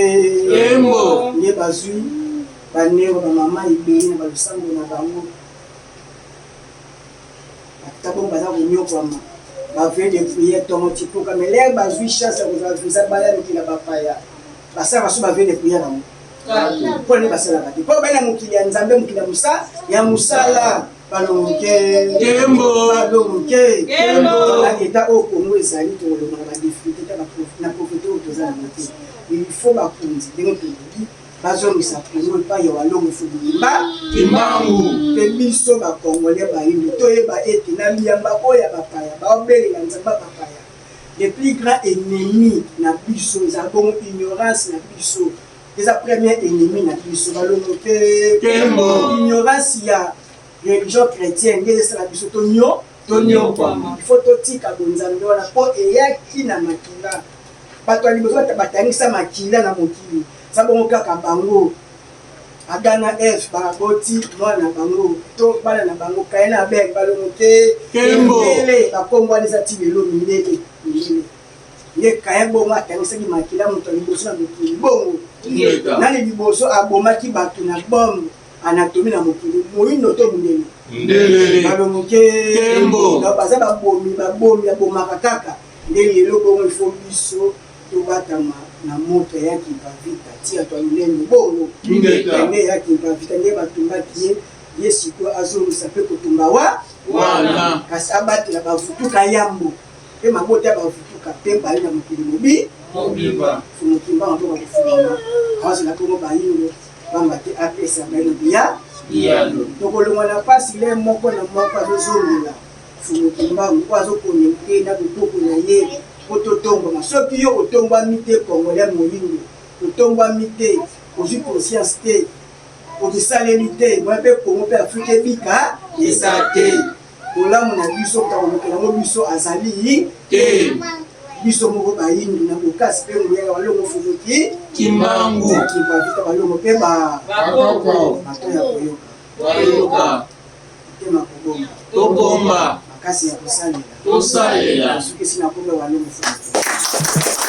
Kembo. Nde bazwi banero bamama ebele na balusambo na bango, ata bongo baza konyokwama, baveillée de prière ntongo tipoka. Mais l'heure bazwi chance ya kozwa visa, baya mikili ya bapaya, basalaka so baveillée de prière yango mpo nde basalaka te, mpo bai na mokili ya Nzambe, mokili ya mosala ya mosala. Balongo Kembo. Balongo. Kembo. Na eta oyo Kongo ezali, tokoloba na badifficulté te, na pauvreté oyo toza nango te. Il faut bakonzi, ndenge tolobi, bazongisa Kongo epai ya Walongo Fubulimba Kimbangu. Mpe biso bacongolais bayindo toyeba ete na biyamba oyo ya bapaya baobelela Nzambe ya bapaya, le plus grand ennemi na biso eza bongo ignorance na biso, eza premier ennemi na biso. Balongo te. Kembo. Ignorance ya religion chrétienne nde ezosala biso tonyo Tonyokwama. Il faut totika bonzambe wana mpo eyaki na makila. Bato ya liboso batangisa makila na mokili eza bongo kaka bango Adam na Eve. Baboti mwana na bango to bana na bango Kaye na Abel. Balongo te. Kembo. Mindele, bakombo wana eza ti lelo mindele. Mindele nde Kaye bongo atangisaki makila, moto ya liboso na mokili bongo. Ngeta. Nani liboso abomaki bato na bombe atomique na mokili, moyindo to mondele? Ndele. Balongo ke. Kembo. Donc baza babomi, babomi, babomaka kaka nde lelo bongo. Il faut biso tobatama na moto ya Kimpa Vita, tia to lolendo bongo. Ngeta. Ndenge ya Kimpa Vita nde batumbaki ye, ye sikoyo azongisa mpe kotumba wa wana. Kasi abatela bavutuka yambo mpe mabota ya bavutuka mpe bali na mokili mobi mobimba. Mokimba maboko kofungama, azala bongo bayindo, pamba te apesa baino biya biyano. Tokolongwa na mpasi le moko na moko azozongela Fumukimbangu oyo azokonekte na bokoko na ye po totombwama. Soki yo otombwami te, congolais moyindo otombwami te, ozwi conscience te, okisaleli te moya mpe Kongo mpe Afrika ebika eza te. Bolamu na biso takolukela yango biso azali te. Biso moko bayindu na bokasi mpe nguya ya Walongo Fumuki Kimbangu. Kimpa Vita. Balongo mpe ba bakoko. Bato ya koyoka. Bayoka. Motema kobomba. Tobomba. Makasi ya kosalela. Tosalela. Soki esi nakomba Walongo Fumuki.